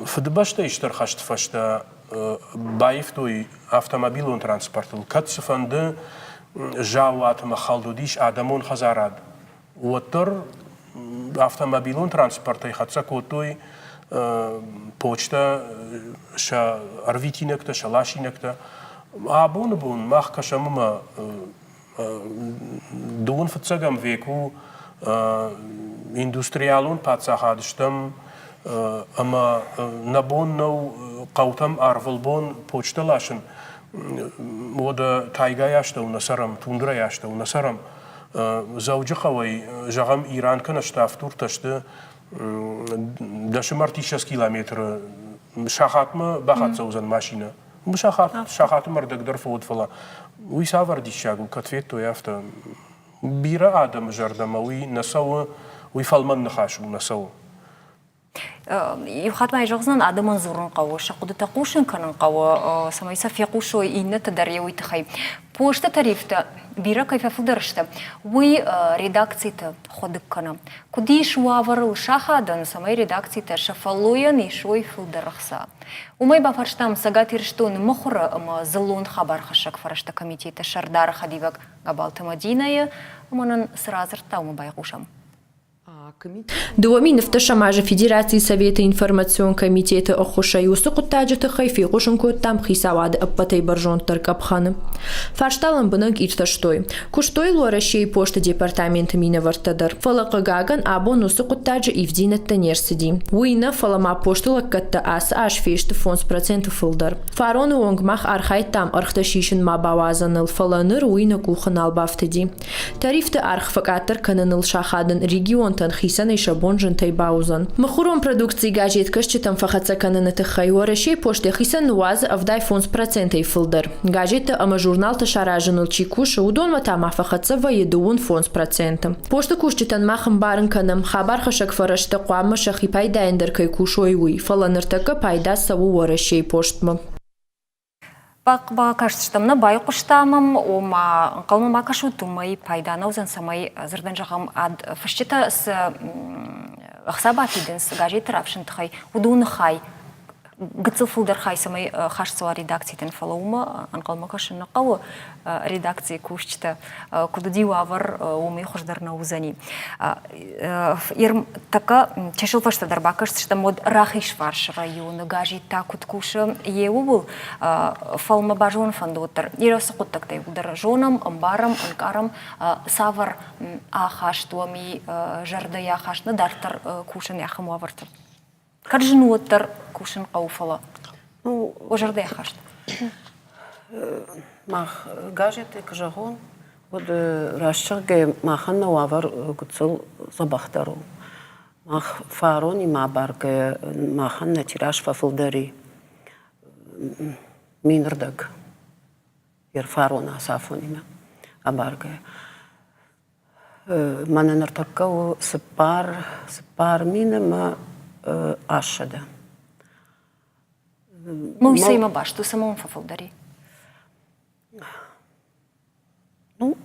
Фыдыбӕстӕйы Стыр хӕсты фӕстӕ баивтой автомобилон транспортыл, кӕд цыфӕнды заууат ӕмӕ хӕлд уыдис адӕмон хӕдзарад, уӕддӕр автомобилон транспортӕй хӕццӕ кодтой почтӕ сӕ ӕрвитинӕгтӕ, сӕ ласинӕгтӕ. Абоны бон мах кӕсӕм ӕмӕ дыууын фыццӕгӕм век у индустриалон паддзахад стӕм ӕмӕ нӕ бон нӕу хъӕутӕм ӕрвылбон почтӕ ласын. Уӕдӕ тайгайы астӕу нӕ цӕрӕм, тундрӕйы астӕу нӕ цӕрӕм. Дзӕуджыхъӕуӕй, зӕгъӕм, Иран кӕнӕ Ставдуртӕ сты дӕсымӕртиссӕдз километры сахатмӕ бахӕццӕ уыдзӕн машинӕ. Сахат, сахаты мӕрдӕг дӕр фӕуӕд, фӕлӕ уый цавӕр диссаг у, кӕд федтой, афтӕ. Бирӕ адӕмы зӕрдӕмӕ уый нӕ цӕуы, уый фӕлмӕн ныхас у, нӕ цӕуы. Иу хатт ма зӕгъдзынӕн, адӕмӕн дзурын хъӕуы, сӕ хъуыдытӕ хъусын кӕнын хъӕуы, цӕмӕй сӕ фехъусой иннӕтӕ дӕр йӕ уый тыххӕй. Посты тарифтӕ бирӕ кӕй фӕфылдӕр сты, уый редакциты хуыдыг кӕны. Куыд ис уавӕрыл сахадӕн, цӕмӕй редакцитӕ сӕ фӕллойӕн исой фылдӕр ӕхца? Уымӕй бафарстам Цӕгат Ирыстоны мыхуыры ӕмӕ дзыллон хабархӕссӕг фӕрӕзты комитеты сӕрдары хӕдивӕг Габалты Мадинӕйы ӕмӕ нын цы радзырдта, уымӕ байхъусӕм. 2005 азы Федерацийы Советы информацион комитеты ӕххуысӕй уыцы хъуыддаджы тыххӕй фехъусын кодтам хицауады ӕппӕтӕй бӕрзонддӕр къӕпхӕны. Фарста лӕмбынӕг иртӕстой. Куыстой Уӕрӕсейы посты департаменты минӕвӕрттӕ дӕр. Фӕлӕ, хъыгагӕн, абон уыцы хъуыддаджы ивддзинӕдтӕ не рцыди. Уый нӕ, фӕлӕ ма посты лӕггӕдтӕ ацы аз фесты 5% фылдӕр. Фароны онг мах архайдтам ӕргътӕ сисын ма бауадзыныл, фӕлӕ ныр уый нӕ къухы нал бафтыди. Тарифты аргъ фӕкъаддӕр кӕныныл сахадын регионтӕн хицӕнӕй сӕ бон зынтӕй бауыдзӕн. Мыхуырон продукци газеткӕсджытӕм фӕхӕццӕ кӕныны тыххӕй Уӕрӕсейы пост йӕхицӕн ныууадзы 75 процентӕй фылдӕр. Газеттӕ ӕмӕ журналтӕ саразыныл чи кусы, уыдонмӕ та ма фӕхӕццӕ вӕййы 25 проценты. Посты кусджытӕн мах ӕмбарын кӕнӕм, хабархӕссӕг фӕрӕзтӕ хъуамӕ сӕхи пайдайӕн дӕр кӕй кусой, уый, фӕлӕ ныртӕккӕ пайда цӕуы Уӕрӕсейы постмӕ. Бакастыстӕм нӕ, байхъуыстам ӕм, ома ӕнхъӕлмӕ ма кӕсут, уымӕй пайда нӕ уыдзӕн, цӕмӕй дзырдӕн зӕгъӕм, фысджытӕ цы ӕхца бафидынц газетты рафысыны тыххӕй, уыдоны хай гыццыл фылдӕр хай цӕмӕй хаст цӕуа редакцитӕн, фӕлӕ уымӕ ӕнхъӕлмӕ кӕсын нӕ хъӕуы редакцийы кусджытӕ. Куыд уыди уавӕр, уымӕй хуыздӕр нӕ уыдзӕни. Тӕккӕ чысыл фӕстӕдӕр бакӕсдзыстӕм, уӕд Рахизфарсы районы газет та куыд кусы, йе ууыл, фӕлӕ мӕ базонын фӕнды уӕддӕр. Ирӕ цы хъуыддӕгтӕй уыдӕр зонӕм, ӕмбарӕм, ӕнкъарӕм, цавӕр ахаст уӕм и зӕрдӕйы ахаст нӕ дарддӕр кусын ахӕм уавӕрты. Кӕд зын у, уӕддӕр кусын хъӕуы, фӕлӕ Ну, уӕ зӕрдӕйы ахаст. Мах газеты куы зӕгъон, уӕд раст зӕгъгӕйӕ, махӕн нӕ уавӕр гыццыл дзӕбӕхдӕр у. Мах фаронимӕ абаргӕйӕ махӕн нӕ тираж фӕфылдӕр и минырдӕг фарон ацы афонимӕ абаргӕйӕ. Мӕнӕ ныртӕккӕ у 4000 ӕмӕ 800. Ну, цӕимӕ баст у, цӕмӕ уын фӕфылдӕр и? Ну,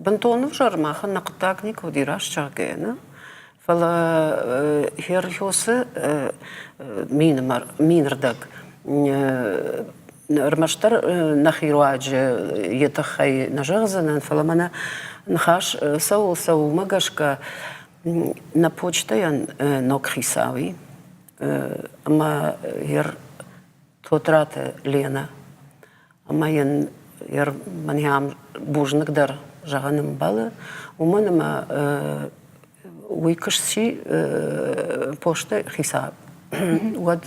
бынтон ӕвзӕр махӕн нӕ хъуыддаг никуы уыди, раст зӕгъгӕйӕ, нӕ? Фӕлӕ Херхёсы минырдӕг ӕрмӕстдӕр нӕхи руаджы йӕ тыххӕй нӕ зӕгъдзынӕн, фӕлӕ мӕнӕ ныхас цӕуыл цӕуы, уымӕ гӕсгӕ нӕ почтӕйӕн ног хицау и ӕмӕ йе Тотраты Ленӕ. Ӕмӕ йын мӕнӕ бузныг дӕр зӕгъын ӕмбӕлы, уымӕн ӕмӕ уый куы сси посты хицау, уӕд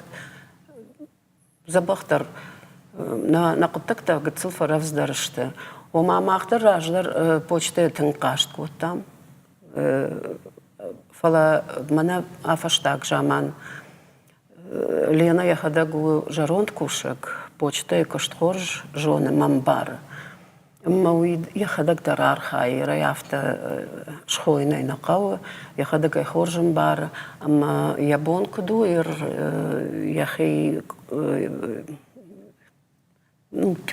дзӕбӕхдӕр нӕ хъуыддӕгтӕ гыццыл фӕрӕвдздӕр сты. Ома мах дӕр раздӕр почтӕйы тынг хъаст кодтам, фӕлӕ мӕнӕ а фӕстаг заман Лена йӕхӕдӕг у зӕронд кусӕг, почтӕйы куыст хорз зоны мӕ мбары. Ӕмӕ уый йӕхӕдӕг дӕр архайы, рӕй афтӕ схойын ӕй нӕ хъӕуы, йӕхӕдӕг ӕй хорз ӕмбары ӕмӕ йӕ бон куыд у, йӕхи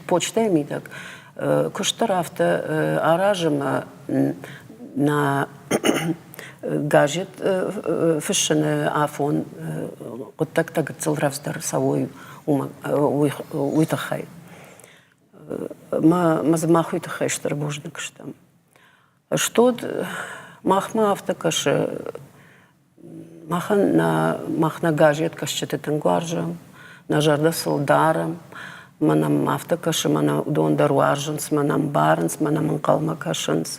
почтӕйы мидӕг куыст дӕр афтӕ аразы ӕмӕ нӕ газет фыссыны афон хъуыддӕгтӕ гыццыл рӕвдздӕр цӕуой, уый тыххӕй. Мӕ дзы мах уый тыххӕй стыр бузныг стӕм. Стод махмӕ афтӕ кӕсы, Махӕн нӕ, мах нӕ газеткӕсджыты тынг уарзӕм, нӕ зӕрдӕ сыл дарӕм. Мӕнӕ мӕм афтӕ кӕсы, мӕнӕ уыдон дӕр уарзынц, мӕнӕ ӕмбарынц, мӕнӕ мӕм ӕнхъӕлмӕ кӕсынц.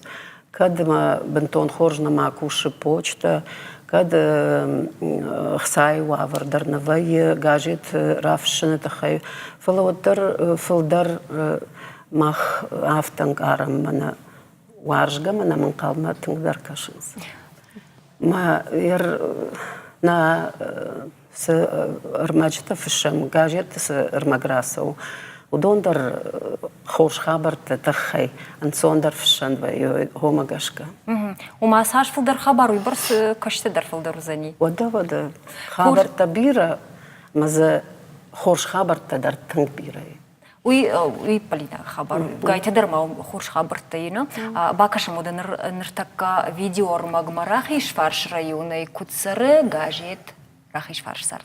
Кӕд мӕ бынтон хорз нӕма кусы почтӕ, кӕд ӕхцайы уавӕр дӕр нӕ вӕййы газет рафыссыны тыххӕй, фӕлӕ уӕддӕр фылдӕр мах афтӕ ӕнкъарӕм, мӕнӕ уарзгӕ мӕ нӕм ӕнхъӕлмӕ тынгдӕр кӕсынц. Мӕ нӕ цы ӕрмӕджытӕ фыссӕм, газетты цы ӕрмӕг рацӕуы, уыдон дӕр хорз хабӕртты тыххӕй ӕнцондӕр фыссӕн вӕййы, уымӕ гӕсгӕ. Ома цас фылдӕр хабар, уыйбӕрц кӕсты дӕр фылдӕр уыдзӕни. Уӕдӕ, уӕдӕ. Хабӕрттӕ бирӕ, ӕмӕ дзы хорз хабӕрттӕ дӕр тынг бирӕ и. Уый, уый Полинаг хабар. Гайты дӕр ма хорз хабӕрттӕ и, Бакӕсӕм уӕдӕ ныр ныртӕккӕ видеоӕрмӕгмӕ Рахизфарсы районӕй куыд цӕры газет Рахизфарс цард.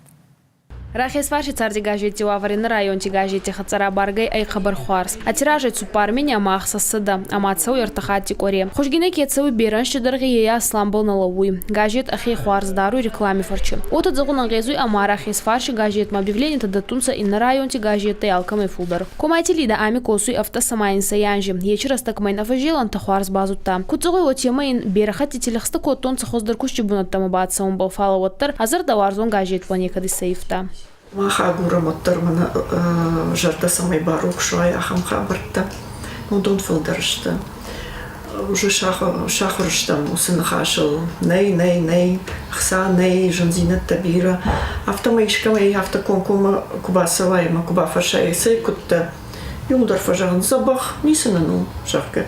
Рахесфарси царди газетти уавӕри нӕ районти газетти хӕццӕ рабаргӕй ӕй хъӕбӕр хуарз. Ӕ тиражӕй цуппар мини ӕма ӕхсӕзсӕдӕ, ӕма цӕуй ӕртӕ хатти къуӕре. Хузгинӕй ке цӕуй берӕ ӕнзти дӕргъи, ейӕ асланбӕл нӕ лӕууй. Газет ӕхе хуарз даруй реклами фӕрчи. Уотӕ зӕгъун ӕнгъезуй ӕма Рахесфарси газетмӕ объявленитӕ дӕттунцӕ иннӕ районти газеттӕй алкӕмӕй фулдӕр. Комайти Лидӕ ами косуй ӕвддӕсӕма инсӕй анзи. Ечи рӕстӕгмӕ ин ӕ фӕззелӕнтӕ хуарз базудта. Куд зӕгъуй, уотемӕй ин берӕ хӕттити лӕгъстӕ кодтонцӕ хуӕздӕр кусти бунӕттӕмӕ бацӕунбӕл, фал уӕддӕр ӕ зӕрдӕуарзон газетбӕл некӕд исӕййивта. Мах агурӕм уӕддӕр мӕнӕ зӕрдӕ цӕмӕй барухс уай, ахӕм хабӕрттӕ. Уыдон фылдӕр сты. Уже сахуыр стӕм уыцы ныхасыл. Нӕй, нӕй, нӕй, хца нӕй, зындзинӕдтӕ бирӕ. Афтӕмӕй искӕмӕй афтӕ комкоммӕ куы бацӕуай ӕмӕ куы бафӕрсай, цӕй куыдтӕ, иуылдӕр фӕзӕгъынц, дзӕбӕх, ницы нын у, зӕгъгӕ.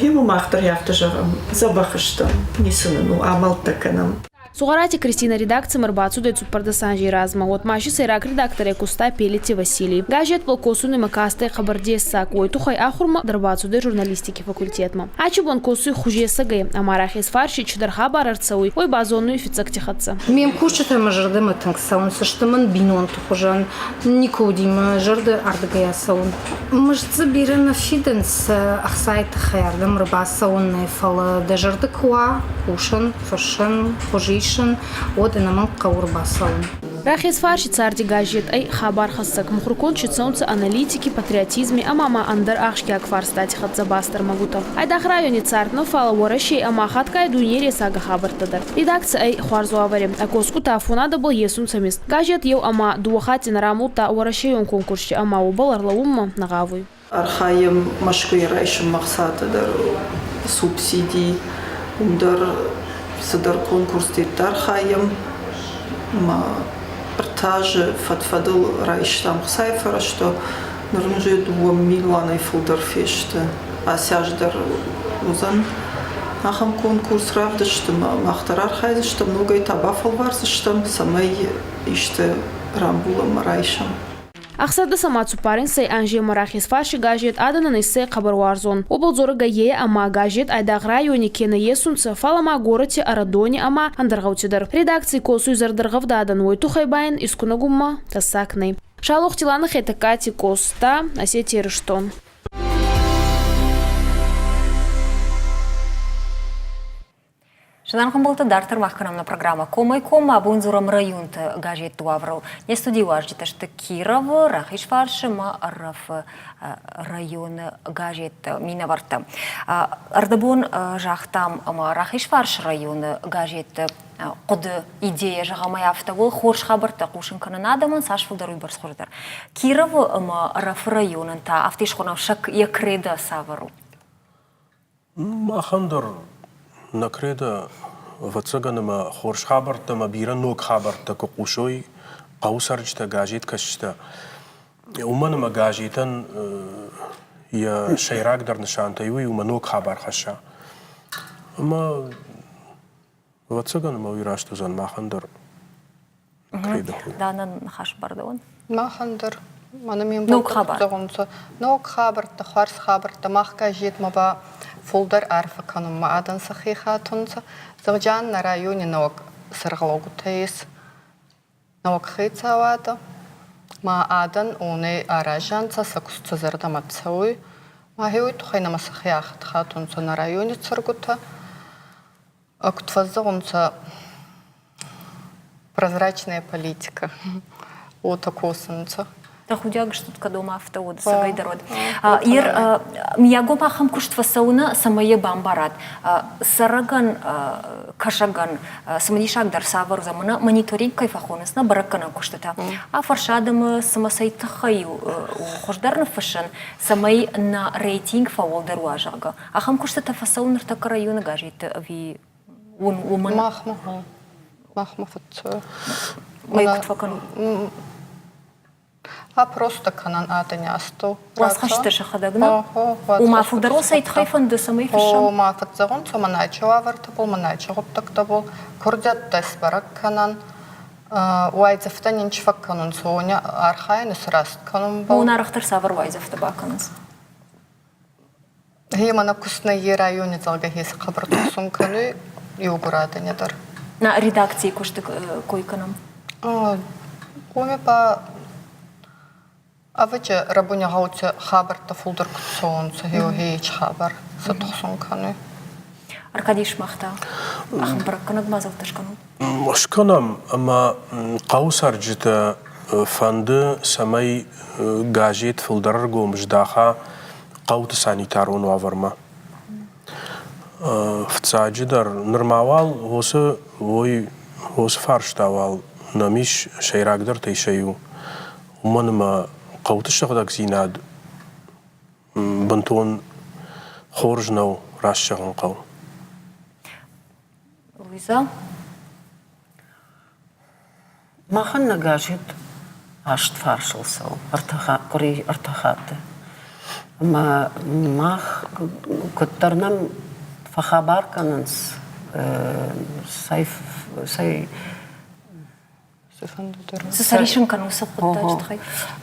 Гъемӕ мах дӕр афтӕ зӕгъӕм, дзӕбӕх стӕм, ницы нын у, амӕлттӕ кӕнӕм. Сугъарати Кристина редакцимӕ ӕрбацудӕй цуппӕрдӕс анзей размӕ, уӕдмӕ си сӕйраг редакторӕй куста Пелити Василий. Газетбӕл косун имӕ кастӕй хъӕбӕр дессаг, уой туххӕй ахурмӕ дӕр бацудӕй журналистики факультетмӕ. Ачи бон косуй хузесӕгӕй, ӕма рахес фарси цидӕр хабар ӕрцӕуй, уой базонуй фиццӕгти хӕццӕ. Ме мкусджытӕ мӕ зӕрдӕмӕ тынг цӕуынц, сты мын бинонты хуызӕн. Никуы уыди мӕ зӕрды ардыгӕй ацӕуын. Мызд дзы бирӕ нӕ фидынц, ӕхцайы тыххӕй ардӕм ӕрбацӕуын нӕ, фӕлӕ дӕ зӕрды куы уа кусын, фыссын, хуыз исын, уӕд ӕнӕмӕнг хъӕуы ӕрбацӕуын. Рахесфарси царди газет ӕй хабархӕссӕг, мухурконд си цӕунцӕ аналитики, патриотизми ӕма ма ӕндӕр ахсгиаг фарстати хӕццӕ баст ӕрмӕгутӕ. Айдагъ райони цард нӕ, фал Уӕрӕсей ӕма хатгай дуйней ресагӕ хабӕрттӕ дӕр. Редакци ӕй хуарз уавӕри. Ӕ косгутӕ афонадӕбӕл есунцӕ мизд. Газет еу ӕма дууӕ хатти нӕ рамулдта уӕрӕсейон конкурси ӕма уобӕл ӕрлӕуунмӕ нӕ гъавуй. Архайӕм Мӕскуыйы райсынмӕ хцатӕ дӕр, субсиди, уым дӕр цыдӕр конкурсты архайӕм. Ӕмӕ ӕртӕ азы фӕд-фӕдыл райстам хцайы фӕрӕзтӕ. Ныр уже дыууӕ милуанӕй фылдӕр фесты. Ацы аз дӕр уыдзӕн ахӕм конкурс равдысты ӕмӕ мах дӕр архайдзыстӕм, ногӕй та бафӕлвардзыстӕм, цӕмӕй исты рамбулӕм ӕмӕ райсӕм. Ӕхсӕрдӕс ӕма цуппаринсӕй анземӕ Рахесфарси газет адӕнӕн иссӕй хъӕбӕр уарзон. Уобӕл дзоргӕ е, ӕма газет айдагъ райони ке нӕ есунцӕ, фал ма горӕти Ӕрӕдони ӕма ӕндӕр гъӕути дӕр. Редакций косуй зӕрдӕргъӕвд адӕн, уой туххӕй ба ин искунӕгунмӕ тӕссаг нӕй. Саулохти Лана Хетӕгкати Къоста, Осетия Ирыстон. Зынаргъ ӕмбӕлттӕ, дарддӕр мах кӕнӕм нӕ программӕ Комӕй-коммӕ. Абон дзурӕм районты газетты уавӕрыл. Не студийы уазджытӕ сты Кировы, Рахизфарсы ӕмӕ Ӕрӕфы районы газетты минӕвӕрттӕ. Ӕрдӕбон загътам ӕмӕ Рахизфарсы районы газетты хъуыды, идея, зӕгъӕм ӕй афтӕ у, хорз хабӕрттӕ хъусын кӕнын адӕмӕн, цас фылдӕр, уыйбӕрц хуыздӕр. Кировы ӕмӕ Ӕрӕфы районӕн та афтӕ схонӕм сӕ йӕ кредо цавӕр у? Махӕн дӕр нӕ кредо, ӕвӕццӕгӕн, ӕмӕ хорз хабӕрттӕ ӕмӕ бирӕ ног хабӕрттӕ куы хъусой хъӕуы цӕрджытӕ, газеткӕсджытӕ, уымӕн ӕмӕ газетӕн йӕ сӕйрагдӕр нысантӕй уый у, ӕмӕ ног хабар хӕсса. Ӕмӕ, ӕвӕццӕгӕн, ӕмӕ уый раст уыдзӕн махӕн дӕр. Данӕн ныхас бардӕуӕн? Махӕн дӕр. Мӕнӕ ме мбӕлттӕ зӕгъунцӕ, ног хабӕрттӕ, хуарз хабӕрттӕ мах газетмӕ ба фулдӕр арфӕ кӕнунмӕ адӕн сӕхе хатунцӕ. Зӕгъджан нӕ райони нӕуӕг сӕргълӕугутӕ ес, нӕуӕг хецауадӕ, ма адӕн уонӕй аразӕнцӕ, сӕ куст сӕ зӕрдӕмӕ цӕуй. Ма гъе уой туххӕй нӕмӕ сӕхе ахид хатунцӕ нӕ райони цӕргутӕ. Куд фӕззӕгъунцӕ, прозрачная политика, уотӕ косунцӕ. Тӕхудиаг стут, кӕд уым афтӕ уыд, цӕгӕйдӕр уыд. Ир мийагом ахӕм куыст фӕцӕуы, цӕмӕй йӕ бамбарат, цӕрӕгӕн, кӕсӕгӕн цымыдисагдӕр цавӕр уыдзӕн, мӕнӕ мониторинг кӕй фӕхонынц, нӕ бӕрӕггӕнӕн куыстытӕ. Афӕрсы адӕмы, цымӕ цӕй тыххӕй у хуыздӕр ныффыссын, цӕмӕй нӕ рейтинг фӕуӕлдӕр уа, зӕгъгӕ. Ахӕм куыстытӕ фӕцӕуы ныртӕккӕ районы газетты ӕви уымӕн? Махмӕ, махмӕ фӕцӕуы. Мӕй куыд фӕкӕнут? А просто кӕнӕн адӕни астӕу. Уацхӕсджытӕ сӕхӕдӕг нӕ? Ома фылдӕр цӕй тыххӕй фӕнды, цӕмӕй фыссӕм? Ома фӕцӕгъунцӕ мӕнӕйчи уавӕртӕбӕл, мӕнӕйчи гъуддӕгтӕбӕл, курдиӕттӕ сбӕрӕг кӕнӕн, уайдзӕфтӕ нин чи фӕккӕнунцӕ, уони архайӕн исраст кӕнунбӕл. Уон арӕхдӕр цавӕр уайдзӕфтӕ бакӕнынц? Гъема нӕ куст нӕ е райони зӕгъгӕ хеци хъӕбӕр тухсун кӕнуй еугурадӕни дӕр. На редакций кусти кой кӕнӕм. Уоми ба ӕвӕджи рӕбуни гъӕути хабӕрттӕ фулдӕр куд цӕунцӕ, гъе хабар сӕ тухсун кӕнуй. Аркадий сымах та ахӕм бӕрӕггӕнӕг мадзӕлттӕ скӕнут? Скӕнӕм ӕмӕ хъӕуы цӕрджытӕ фӕнды, цӕмӕй газет фылдӕр ӕргом здаха хъӕуты санитарон уавӕрмӕ. Фыццаджыдӕр, нырма уал уыцы уой уыцы фарста уал нӕм ис сӕйрагдӕртӕй сӕ иу. Уымӕн ӕмӕ хъӕуты сыгъдӕгдзинад бынтон хорз нӕу, раст зӕгъын хъӕуы. Луиза? Махӕн нӕ газет аст фарсыл цӕуы къуыри ӕртӕ хатты. Ӕмӕ мах куыддӕр нӕм фӕхабар кӕнынц, цӕй цӕй Цы сӕ рисын кӕны уыцы хъуыддаджы тыххӕй?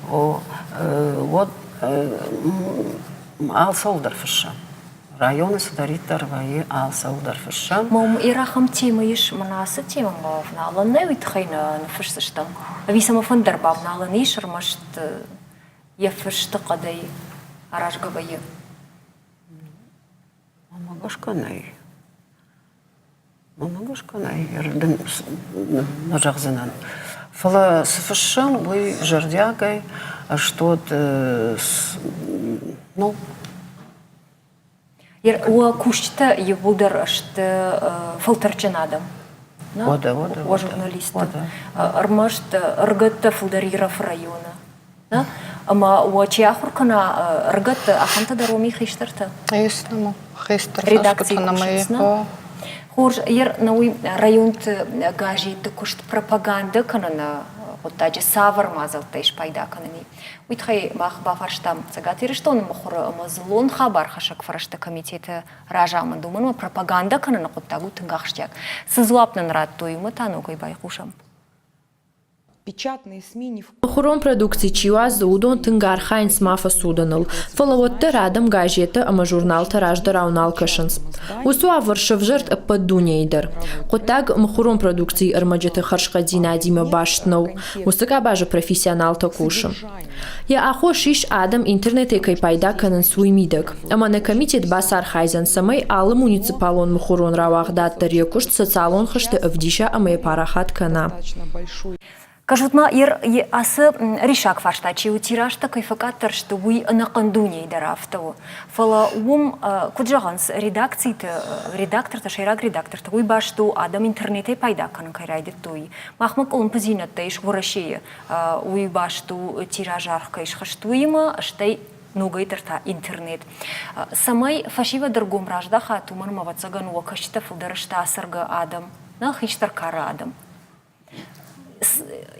Уӕд алцӕуыл дӕр фыссӕм. Районы цыдӕриддӕр вӕййы, алцӕуыл дӕр фыссӕм. Мӕм ахӕм темӕ ис, мӕнӕ ацы темӕмӕ бавналӕн нӕй, уый тыххӕй нӕ ныффысдзыстӕм. Ӕви цӕмӕфӕнды дӕр бавналӕн ис, ӕрмӕст йӕ фысты хъӕдӕй аразгӕ вӕййы? Мӕнмӕ гӕсгӕ нӕй. Мӕнмӕ гӕсгӕ нӕй, нӕ зӕгъдзынӕн. Фӕлӕ цы фыссӕм, уый зӕрдиагӕй ӕстод, ну, Уӕ кусджытӕ иууылдӕр сты фӕлтӕрдджын адӕм. Уӕдӕ, уӕдӕ. Уӕ журналисттӕ. Ӕрмӕст ӕрыгӕттӕ фылдӕр Ирӕфы районы. Ӕмӕ уӕ чи ахуыр кӕна ӕрыгӕтты, ахӕмтӕ дӕр уым и хистӕртӕ? Ес нӕма. Хистӕр Редакцийы кусынц, нӕ? Хорз, ер науи районты газетты куыст пропагандӕ кӕныны хъуыддаджы цавӕр мадзӕлттӕй спайда кӕныни? Уый тыххӕй мах бафарстам Цӕгат Ирыстоны мыхуыры ӕмӕ дзыллон хабархӕссӕг фӕрӕзты комитеты разамынд, уымӕн ӕмӕ пропагандӕ кӕныны хъуыддаг у тынг ахсджиаг. Цы дзуапп нын радтой, уымӕ та ногӕй байхъусӕм. Печатные СМИ ни в Мыхуырон продукци чи уадзы, уыдон тынг архайынц ма фӕцудыныл, фӕлӕ уӕддӕр адӕм газеттӕ ӕмӕ журналтӕ раздӕрау нал кӕсынц. Уыцы уавӕр сӕвзӕрд ӕппӕт дунейы дӕр. Хъуыддаг мыхуырон продукцийы ӕрмӕджыты хӕрзхъӕддзинадимӕ баст нӕу, уыцы къабазы профессионалтӕ кусы. Йӕ аххос ис, адӕм интернетӕй кӕй пайда кӕнынц, уый мидӕг. Ӕмӕ нӕ комитет бацархайдзӕн, цӕмӕй алы муниципалон мыхуырон рауагъдад дӕр йӕ куыст социалон хызты ӕвдиса ӕмӕ йӕ парахат кӕна. Кӕсут-ма, ацы риссаг фарста чи у, тиражтӕ кӕй фӕкъаддӕр сты, уый ӕнӕхъӕн дунейы дӕр афтӕ у. Фӕлӕ уым, куыд зӕгъынц, редакциты, редактортӕ, сӕйраг редактортӕ, уый баст у, адӕм интернетӕй пайда кӕнын кӕй райдыдтой. Махмӕ къуылымпыдзинӕдтӕ ис Уӕрӕсейы. Уый баст у, тираж аргъ кӕй схызт, уыимӕ, стӕй ногӕй дӕр та интернет. Цӕмӕй фӕсивӕд ӕргом раздахат, уымӕн ӕмӕ, ӕвӕццӕгӕн, уӕ кӕсджытӕ фылдӕр сты ацӕргӕ адӕм, нӕ хистӕр кары адӕм.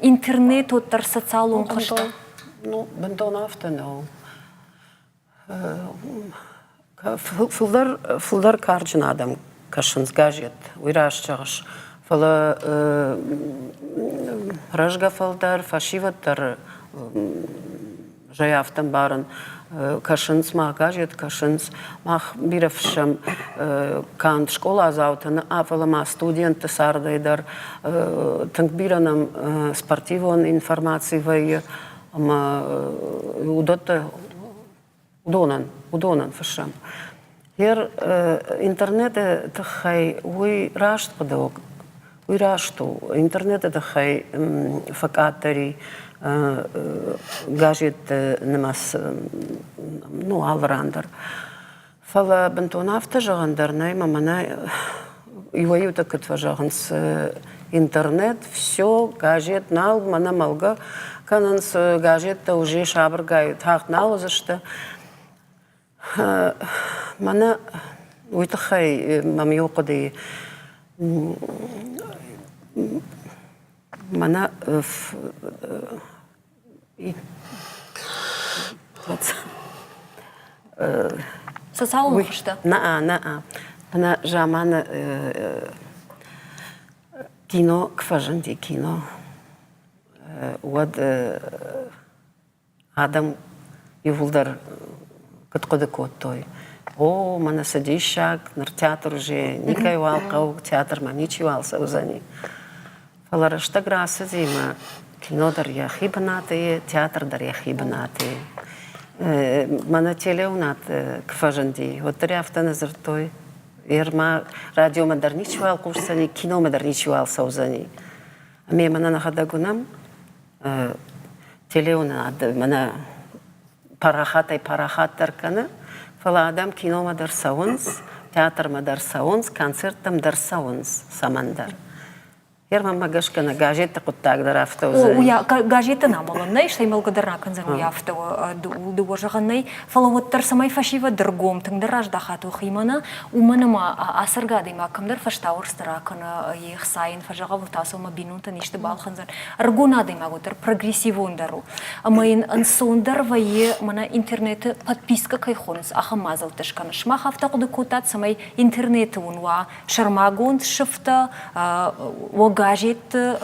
Интернет уӕддӕр социалон хызтӕ. Ну, бынтон афтӕ нӕу. Фылдӕр, фылдӕр карджын адӕм кӕсынц газет, уый раст зӕгъыс. Фӕлӕ рӕзгӕ фӕлтӕр, фӕсивӕд дӕр зӕй афтӕ ӕмбарын, кӕсынц мах газет, кӕсынц. Мах бирӕ фыссӕм канд скъоладзаутӕ нӕ, фӕлӕ ма студентты цардӕй дӕр. Тынг бирӕ нӕм спортивон информаци вӕййы ӕмӕ уыдӕттӕ уыдонӕн, уыдонӕн фыссӕм. Гъер интернеты тыххӕй уый раст хъуыды у, уый раст у. Интернеты тыххӕй фӕкъаддӕр и газетты нымӕц ну, алы ран дӕр. Фӕлӕ бынтон афтӕ зӕгъӕн дӕр нӕй, мӕ мӕнӕ иуӕй-иутӕ куыд фӕзӕгъынц, интернет, все, газет нал, мӕнӕ мӕлгӕ кӕнынц, газеттӕ уже сабыргай тагъд нал уыдзысты. Мӕнӕ уый тыххӕй мӕм иу хъуыды мӕнӕ Социалон хуызтӕ? Нӕ, нӕ. Мӕнӕ заманы кино куы фӕзынди, кино, уӕд адӕм иууылдӕр куыд хъуыды кодтой, о, мӕнӕ цы диссаг, ныр театр уже никӕйуал хъӕуы, театрмӕ ничиуал цӕудзӕни. Фӕлӕ рӕстӕг рацыди ӕмӕ кино дӕр йӕхи бынаты и, театр дӕр йӕхи бынаты и. Мӕнӕ телеуынад куы фӕзынди, уӕддӕр афтӕ нӕ дзырдтой. Ӕрмӕ радиомӕ дӕр ничиуал хъусдзӕни, киномӕ дӕр ничиуал цӕудзӕни. Ӕмӕ мӕнӕ нӕхӕдӕг уынӕм, телеуынад мӕнӕ парахатӕй-парахатдӕр кӕны, фӕлӕ адӕм киномӕ дӕр цӕуынц, театрмӕ дӕр цӕуынц, концерттӕм дӕр цӕуынц цӕмӕндӕр. Германмӕ гӕсгӕ нӕ газетты хъуыддаг дӕр афтӕ уыдзӕн. О, газеттӕ амӕлӕн нӕй, стӕй мӕлгӕ дӕр ракӕндзӕн, уый афтӕ у, дыууӕ зӕгъӕн нӕй. Фӕлӕ уӕддӕр цӕмӕй фӕсивӕд ӕргом тынгдӕр раздахат уӕхимӕ нӕ, уымӕн ӕмӕ ацӕргӕ адӕймаг кӕмдӕр фӕстауӕрцты ракӕны, йе хца йын фӕзӕгъы, та мӕ бинонтӕн исты балхӕндзӕн. Ӕрыгон адӕймаг уӕддӕр прогрессивондӕр у. Ӕмӕ йын ӕнцондӕр вӕййы, мӕнӕ интернеты подпискӕ кӕй хонынц, ахӕм мадзӕлттӕ скӕнын. Сымах афтӕ хъуыды кодтат, цӕмӕй интернеты уын уа сӕрмагонд сыфтӕ, уӕ газетты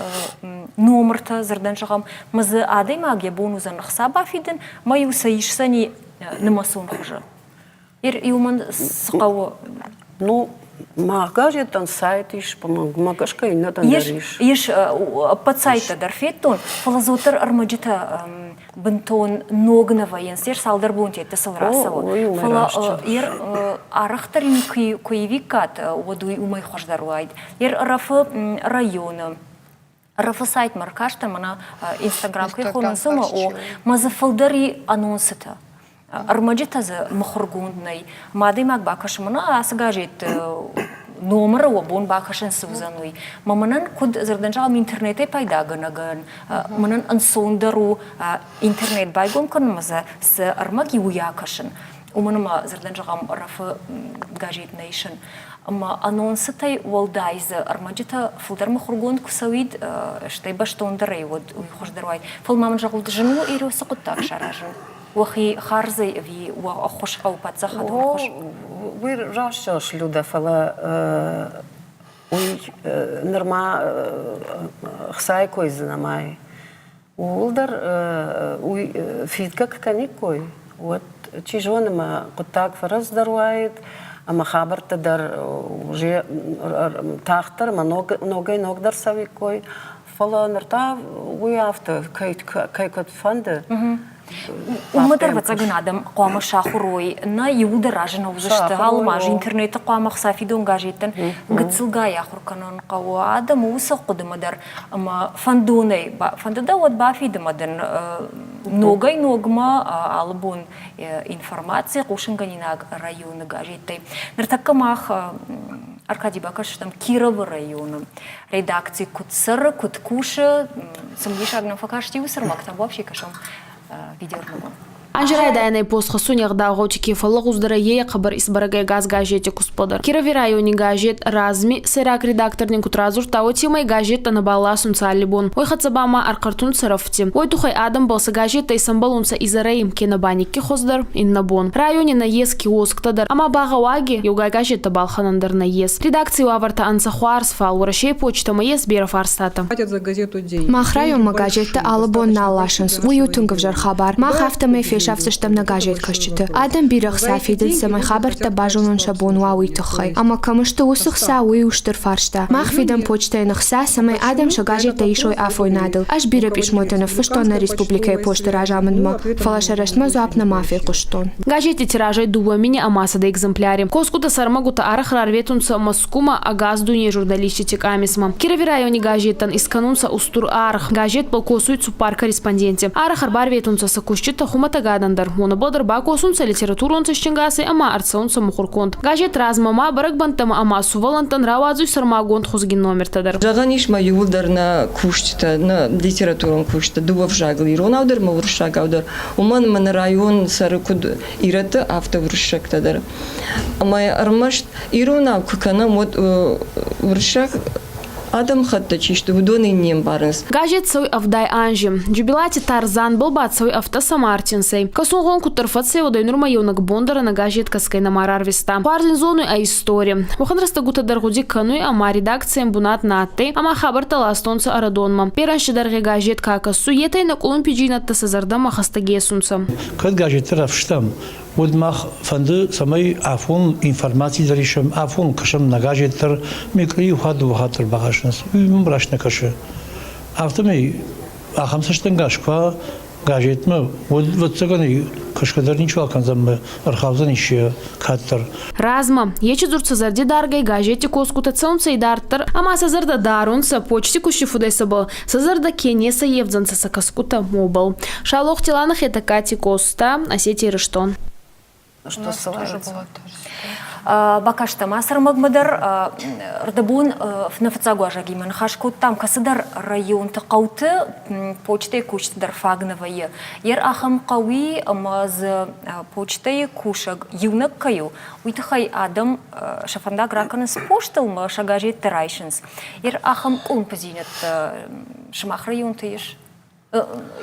номыртӕ, дзырдӕн зӕгъӕм, ӕмӕ дзы адӕймаг йӕ бон уыдзӕн ӕхца бафидын, ӕмӕ-иу сӕ исдзӕни нымӕцон хуызы. Уымӕн цы хъӕуы? Ну, мах газеттӕн сайт ис, мӕ гӕсгӕ иннӕтӕн дӕр ис. Ис, ӕппӕт сайттӕ дӕр федтон, фӕлӕ дзы уӕддӕр ӕрмӕджытӕ бынтон ног нӕ вӕййынц, ер цалдӕр бонтӕ сыл рацӕуы. Фӕлӕ ер арӕхдӕр куы ивиккат, уӕд уый уымӕй хуыздӕр уаид. Ер Ӕрӕфы районы Ӕрӕфы сайтмӕ ркастӕн, мӕнӕ Инстаграм кӕй хонынц, ӕмӕ о, мӕ дзы фылдӕр и анонсытӕ. Ӕрмӕджытӕ дзы мыхуыргонд нӕй. Мӕ адӕймаг бакӕсы, мӕнӕ ацы газетты номыры уӕ бон бакӕсын цы уыдзӕн, уый. Мӕ мӕнӕн куыд дзырдӕн зӕгъӕм интернетӕй пайдагӕнӕгӕн, мӕнӕн ӕнцондӕр у интернет байгом кӕнынмӕ дзы цы ӕрмӕг и, уый акӕсын. Уымӕн ӕмӕ дзырдӕн зӕгъӕм РФ-ы газет нӕ исын. Ӕмӕ анонсытӕй уӕлдай дзы ӕрмӕджытӕ фылдӕр мыхуыргонд куы цӕуид, стӕй бӕстондӕрӕй уӕд уый хуыздӕр уаид. Фӕлӕ ма мын зӕгъут, зын у Иресы хъуыддаг саразын? Уӕхи хардзӕй ӕви уӕ ӕххуыс хъӕуы паддзахадон ӕххуыс? Уый раст зӕгъыс, Людӕ, фӕлӕ уый нырма хцайы кой дзы нӕма и. Ууыл дӕр уый фидгӕ куы кӕниккой, уӕд, чи зоны, мӕ хъуыддаг фӕрӕвдздӕр уаид ӕмӕ хабӕрттӕ дӕр уже тагъддӕр ӕмӕ ногӕй-ногдӕр цӕуиккой. Фӕлӕ ныр та уый афтӕ, кӕй куыд фӕнды. Уымӕ дӕр, ӕвӕццӕгӕн, адӕм хъуамӕ сахуыр уой. Нӕ иуылдӕр разы нӕ уыдзысты. Алы ма интернеты хъуамӕ ӕхца фидон газеттӕн гыццылгай ахуыр кӕнын хъӕуы. Адӕмы уыцы хъуыдымӕ дӕр ӕмӕ фӕндонӕй фӕнды дӕ, уӕд бафид ӕмӕ дын ногӕй-ногмӕ алы бон информаци хъусынгӕнинаг районы газеттӕй. Ныртӕккӕ мах Аркадий бакӕсдзыстӕм Кировы районы редакци куыд цӕры, куыд кусы, цымыдисаг нӕм фӕкасти уыцы ӕрмӕгтӕм вообще кӕсӕм видеоӕрмӕгон. Анзи райдайӕнӕй постхӕссуни ӕгъдау гъӕути ке фӕллӕгъуздӕр ӕй, е хъӕбӕр исбӕрӕг ӕй газ газети кустбӕл. Кирови райони газет «Разми» сӕйраг редактор нин куд радзурдта, уотемӕй газеттӕ нӕбал ласунцӕ аллибон. Уой хӕццӕ ба ма ӕрхъӕртунцӕ рӕфти. Уой туххӕй адӕмбӕл сӕ газеттӕ исӕмбӕлунцӕ изӕрӕй, кенӕ ба никки хуӕздӕр, иннӕ бон. Райони нӕййес киосктӕ дӕр ӕма багъӕуаги еугай газеттӕ балхӕнӕн дӕр нӕййес. Редакций уавӕртӕ ӕнцӕ хуарз, фал Уӕрӕсей почтӕмӕ ес берӕ фарстатӕ. Мах районмӕ газеттӕ алы бон нал ласынц, уый у тынг ӕвзӕр хабар. Мах афтӕмӕй фесафдзыстӕм нӕ газеткӕсджыты. Адӕм бирӕ хца фидынц, цӕмӕй хабӕрттӕ базонын сӕ бон уа, уый тыххӕй. Ӕмӕ кӕм сты уыцы хца, уый у стыр фарста. Мах фидӕм почтӕйӕн ӕхца, цӕмӕй адӕм сӕ газеттӕ исой афойнадыл. Ӕз бирӕ пъисмотӕ ныффыстон нӕ республикӕйы посты разамындмӕ, фӕлӕ сӕ рӕстмӕ дзуапп нӕма фехъуыстон. Газетти тиражӕй 2000 ӕма 100 экземпляри. Косгутӕ сӕрмагутӕ арӕх рарветунцӕ Мӕскумӕ ӕгас дуйней журналистити къамисмӕ. Кирови райони газеттӕн искӕнунцӕ устур аргъ. Газетбӕл косуй цуппар корреспонденти. Арӕх ӕрбарветунцӕ сӕ куститӕ хумӕтӕг адӕн дӕр. Уонӕбӕл дӕр бакосунцӕ литературон цӕстингасӕй ӕма ӕрцӕунцӕ мухурконд. Газет размӕ ма бӕрӕгбӕнттӕмӕ ӕма сувӕллӕнттӕн рауадзуй сӕрмагонд хузгин номертӕ дӕр. Зӕгъӕн ис ма иууылдӕр нӕ кусджытӕ, нӕ литературон кусджытӕ дыууӕ взагыл, иронау дӕр ӕмӕ уырыссагау дӕр. Уымӕн ӕмӕ нӕ район цӕры куыд ирӕтты, афтӕ уырыссӕгтӕ дӕр. Ӕмӕ ӕрмӕст иронау куы кӕнӕм, уӕд уырыссаг адӕмыхӕттӕ чи сты, уыдон ын не мбарынц. Газет цӕуй ӕвдай анзи. Джубилати Тарзанбӕл ба цӕуй ӕвдӕсӕм артинсӕй. Кӕсунгъон куддӕр фӕццӕуидӕ, нурма еунӕг бон дӕр ӕнӕ газет кӕсгӕй нӕма рарвиста. Хуарз ин зонуй ӕ истори. Уӕхӕн рӕстӕгутӕ дӕр гъуди кӕнуй ӕма редакцийӕн бунат нӕ адтӕй ӕма хабӕрттӕ ластонцӕ Ӕрӕдонмӕ. Берӕ ӕнзти дӕргъи газет ка кӕсуй, етӕ ин ӕ къулумпиджийнӕдтӕ сӕ зӕрдӕмӕ хӕстӕг есунцӕ. Кӕд газеттӕ рафыстам, уӕд мах фӕнды, цӕмӕй афон информаци дӕр исӕм, афон кӕсӕм нӕ газет дӕр, микъри иу хатт, дыууӕ хатт дӕр бахӕссынц. Уый мӕм раст нӕ кӕсы. Афтӕмӕй ахӕм цӕстӕнгас куы уа газетмӕ, уӕд, ӕвӕццӕгӕн, кӕсгӕ дӕр ничиуал кӕндзӕн ӕмӕ ӕрхаудзӕнис кӕддӕр. Размӕ, ечи дзурд сӕ зӕрди даргӕй газетти косгутӕ цӕунцӕ идарддӕр ӕма сӕ зӕрдӕ дарунцӕ, почти кусти фудӕй сӕбӕл сӕ зӕрдӕ ке не сӕййевдзӕнцӕ сӕ кӕсгутӕ, уобӕл. Шалохти Лана Хетӕгкати Коста, Осетия, Ирыстон. Что ссылаются? Бакастӕм ацы ӕрмӕгмӕ дӕр ӕрдӕбон нӕ фыццаг уазӕгимӕ ныхас кодтам, кӕцыдӕр районты хъӕуты почтӕйы кусджытӕ дӕр фаг нӕ вӕййы. Ер ахӕм хъӕуи ӕмӕ дзы почтӕйы кусӕг иунӕг кӕй у, уый тыххӕй адӕм сӕ фӕндаг ракӕнынц постыл ӕмӕ сӕ газеттӕ райсынц. Ер ахӕм къуылымпыдзинӕдтӕ сымах районты ис?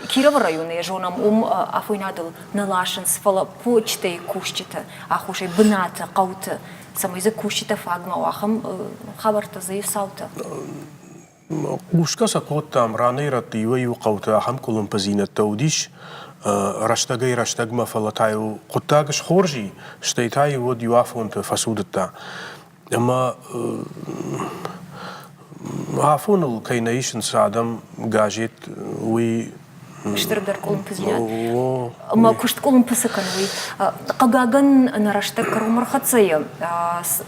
Кировы районы йӕ зонӕм, уым афойнадыл нӕ ласынц, фӕлӕ почтӕйы кусджыты аххосӕй бынаты, хъӕуты, цӕмӕй дзы кусджытӕ фаг ма уа, ахӕм хабӕрттӕ дзы ис цаутӕ. Хъусгӕ сӕ кодтам, ранӕй-рӕтты иуӕй-иу хъӕуты ахӕм къуылымпыдзинӕдтӕ уыдис рӕстӕгӕй-рӕстӕгмӕ, фӕлӕ та-иу хъуыддаг схорз и, стӕй та-иу уӕд иу афонты фӕцудыдта. Ӕмӕ афоныл кӕй нӕ исынц адӕм газет, уый стырдӕр къуылымпыдзинад. Ӕмӕ куыст къуылымпы цы кӕны, уый. Хъыгагӕн, нӕ рӕстӕг кӕронмӕ ӕрхӕццӕ и.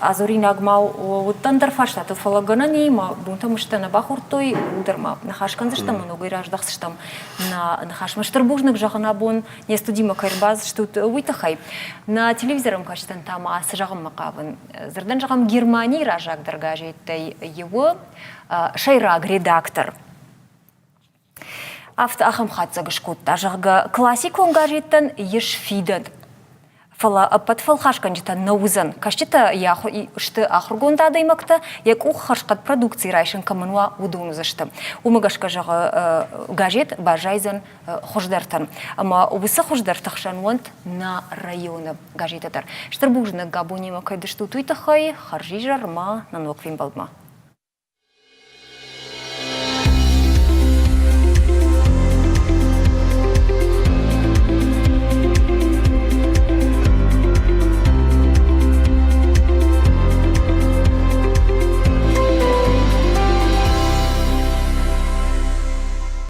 Адзуринаг ма уыдтӕн дӕр фарстатыл, фӕлӕ гӕнӕн и, мӕ бонтӕ мыстӕ нӕ бахордтой, ууыл дӕр ма ныхас кӕндзыстӕм, ногӕй раздӕхдзыстӕм нӕ ныхасмӕ. Стыр бузныг зӕгъын абон не студимӕ кӕй ӕрбацыдыстут, уый тыххӕй. Нӕ телевизорӕмкӕсджытӕн та ма цы зӕгъынмӕ хъавын? Дзырдӕн зӕгъӕм, Германийы раззагдӕр газеттӕй иуы сӕйраг редактор афтӕ ахӕм хатдзӕг скодта, зӕгъгӕ, классикон газеттӕн ис фидӕн. Фӕлӕ ӕппӕт фӕлхасгӕнджытӕн нӕ уыдзӕн. Кӕсджытӕ сты ахуыргонд адӕймӕгтӕ, йӕ къух хӕрзхъӕд продукци райсын кӕмӕн уа, уыдон уыдзысты. Уымӕ гӕсгӕ, зӕгъы, газет баззайдзӕн хуыздӕртӕн. Ӕмӕ уыцы хуыздӕрты хсӕн уӕнт нӕ районы газетӕ дӕр. Стыр бузныг Габонимӕ кӕй дыстут, уый тыххӕй. Хӕрзизӕр ма нӕ ног фембӕлдмӕ.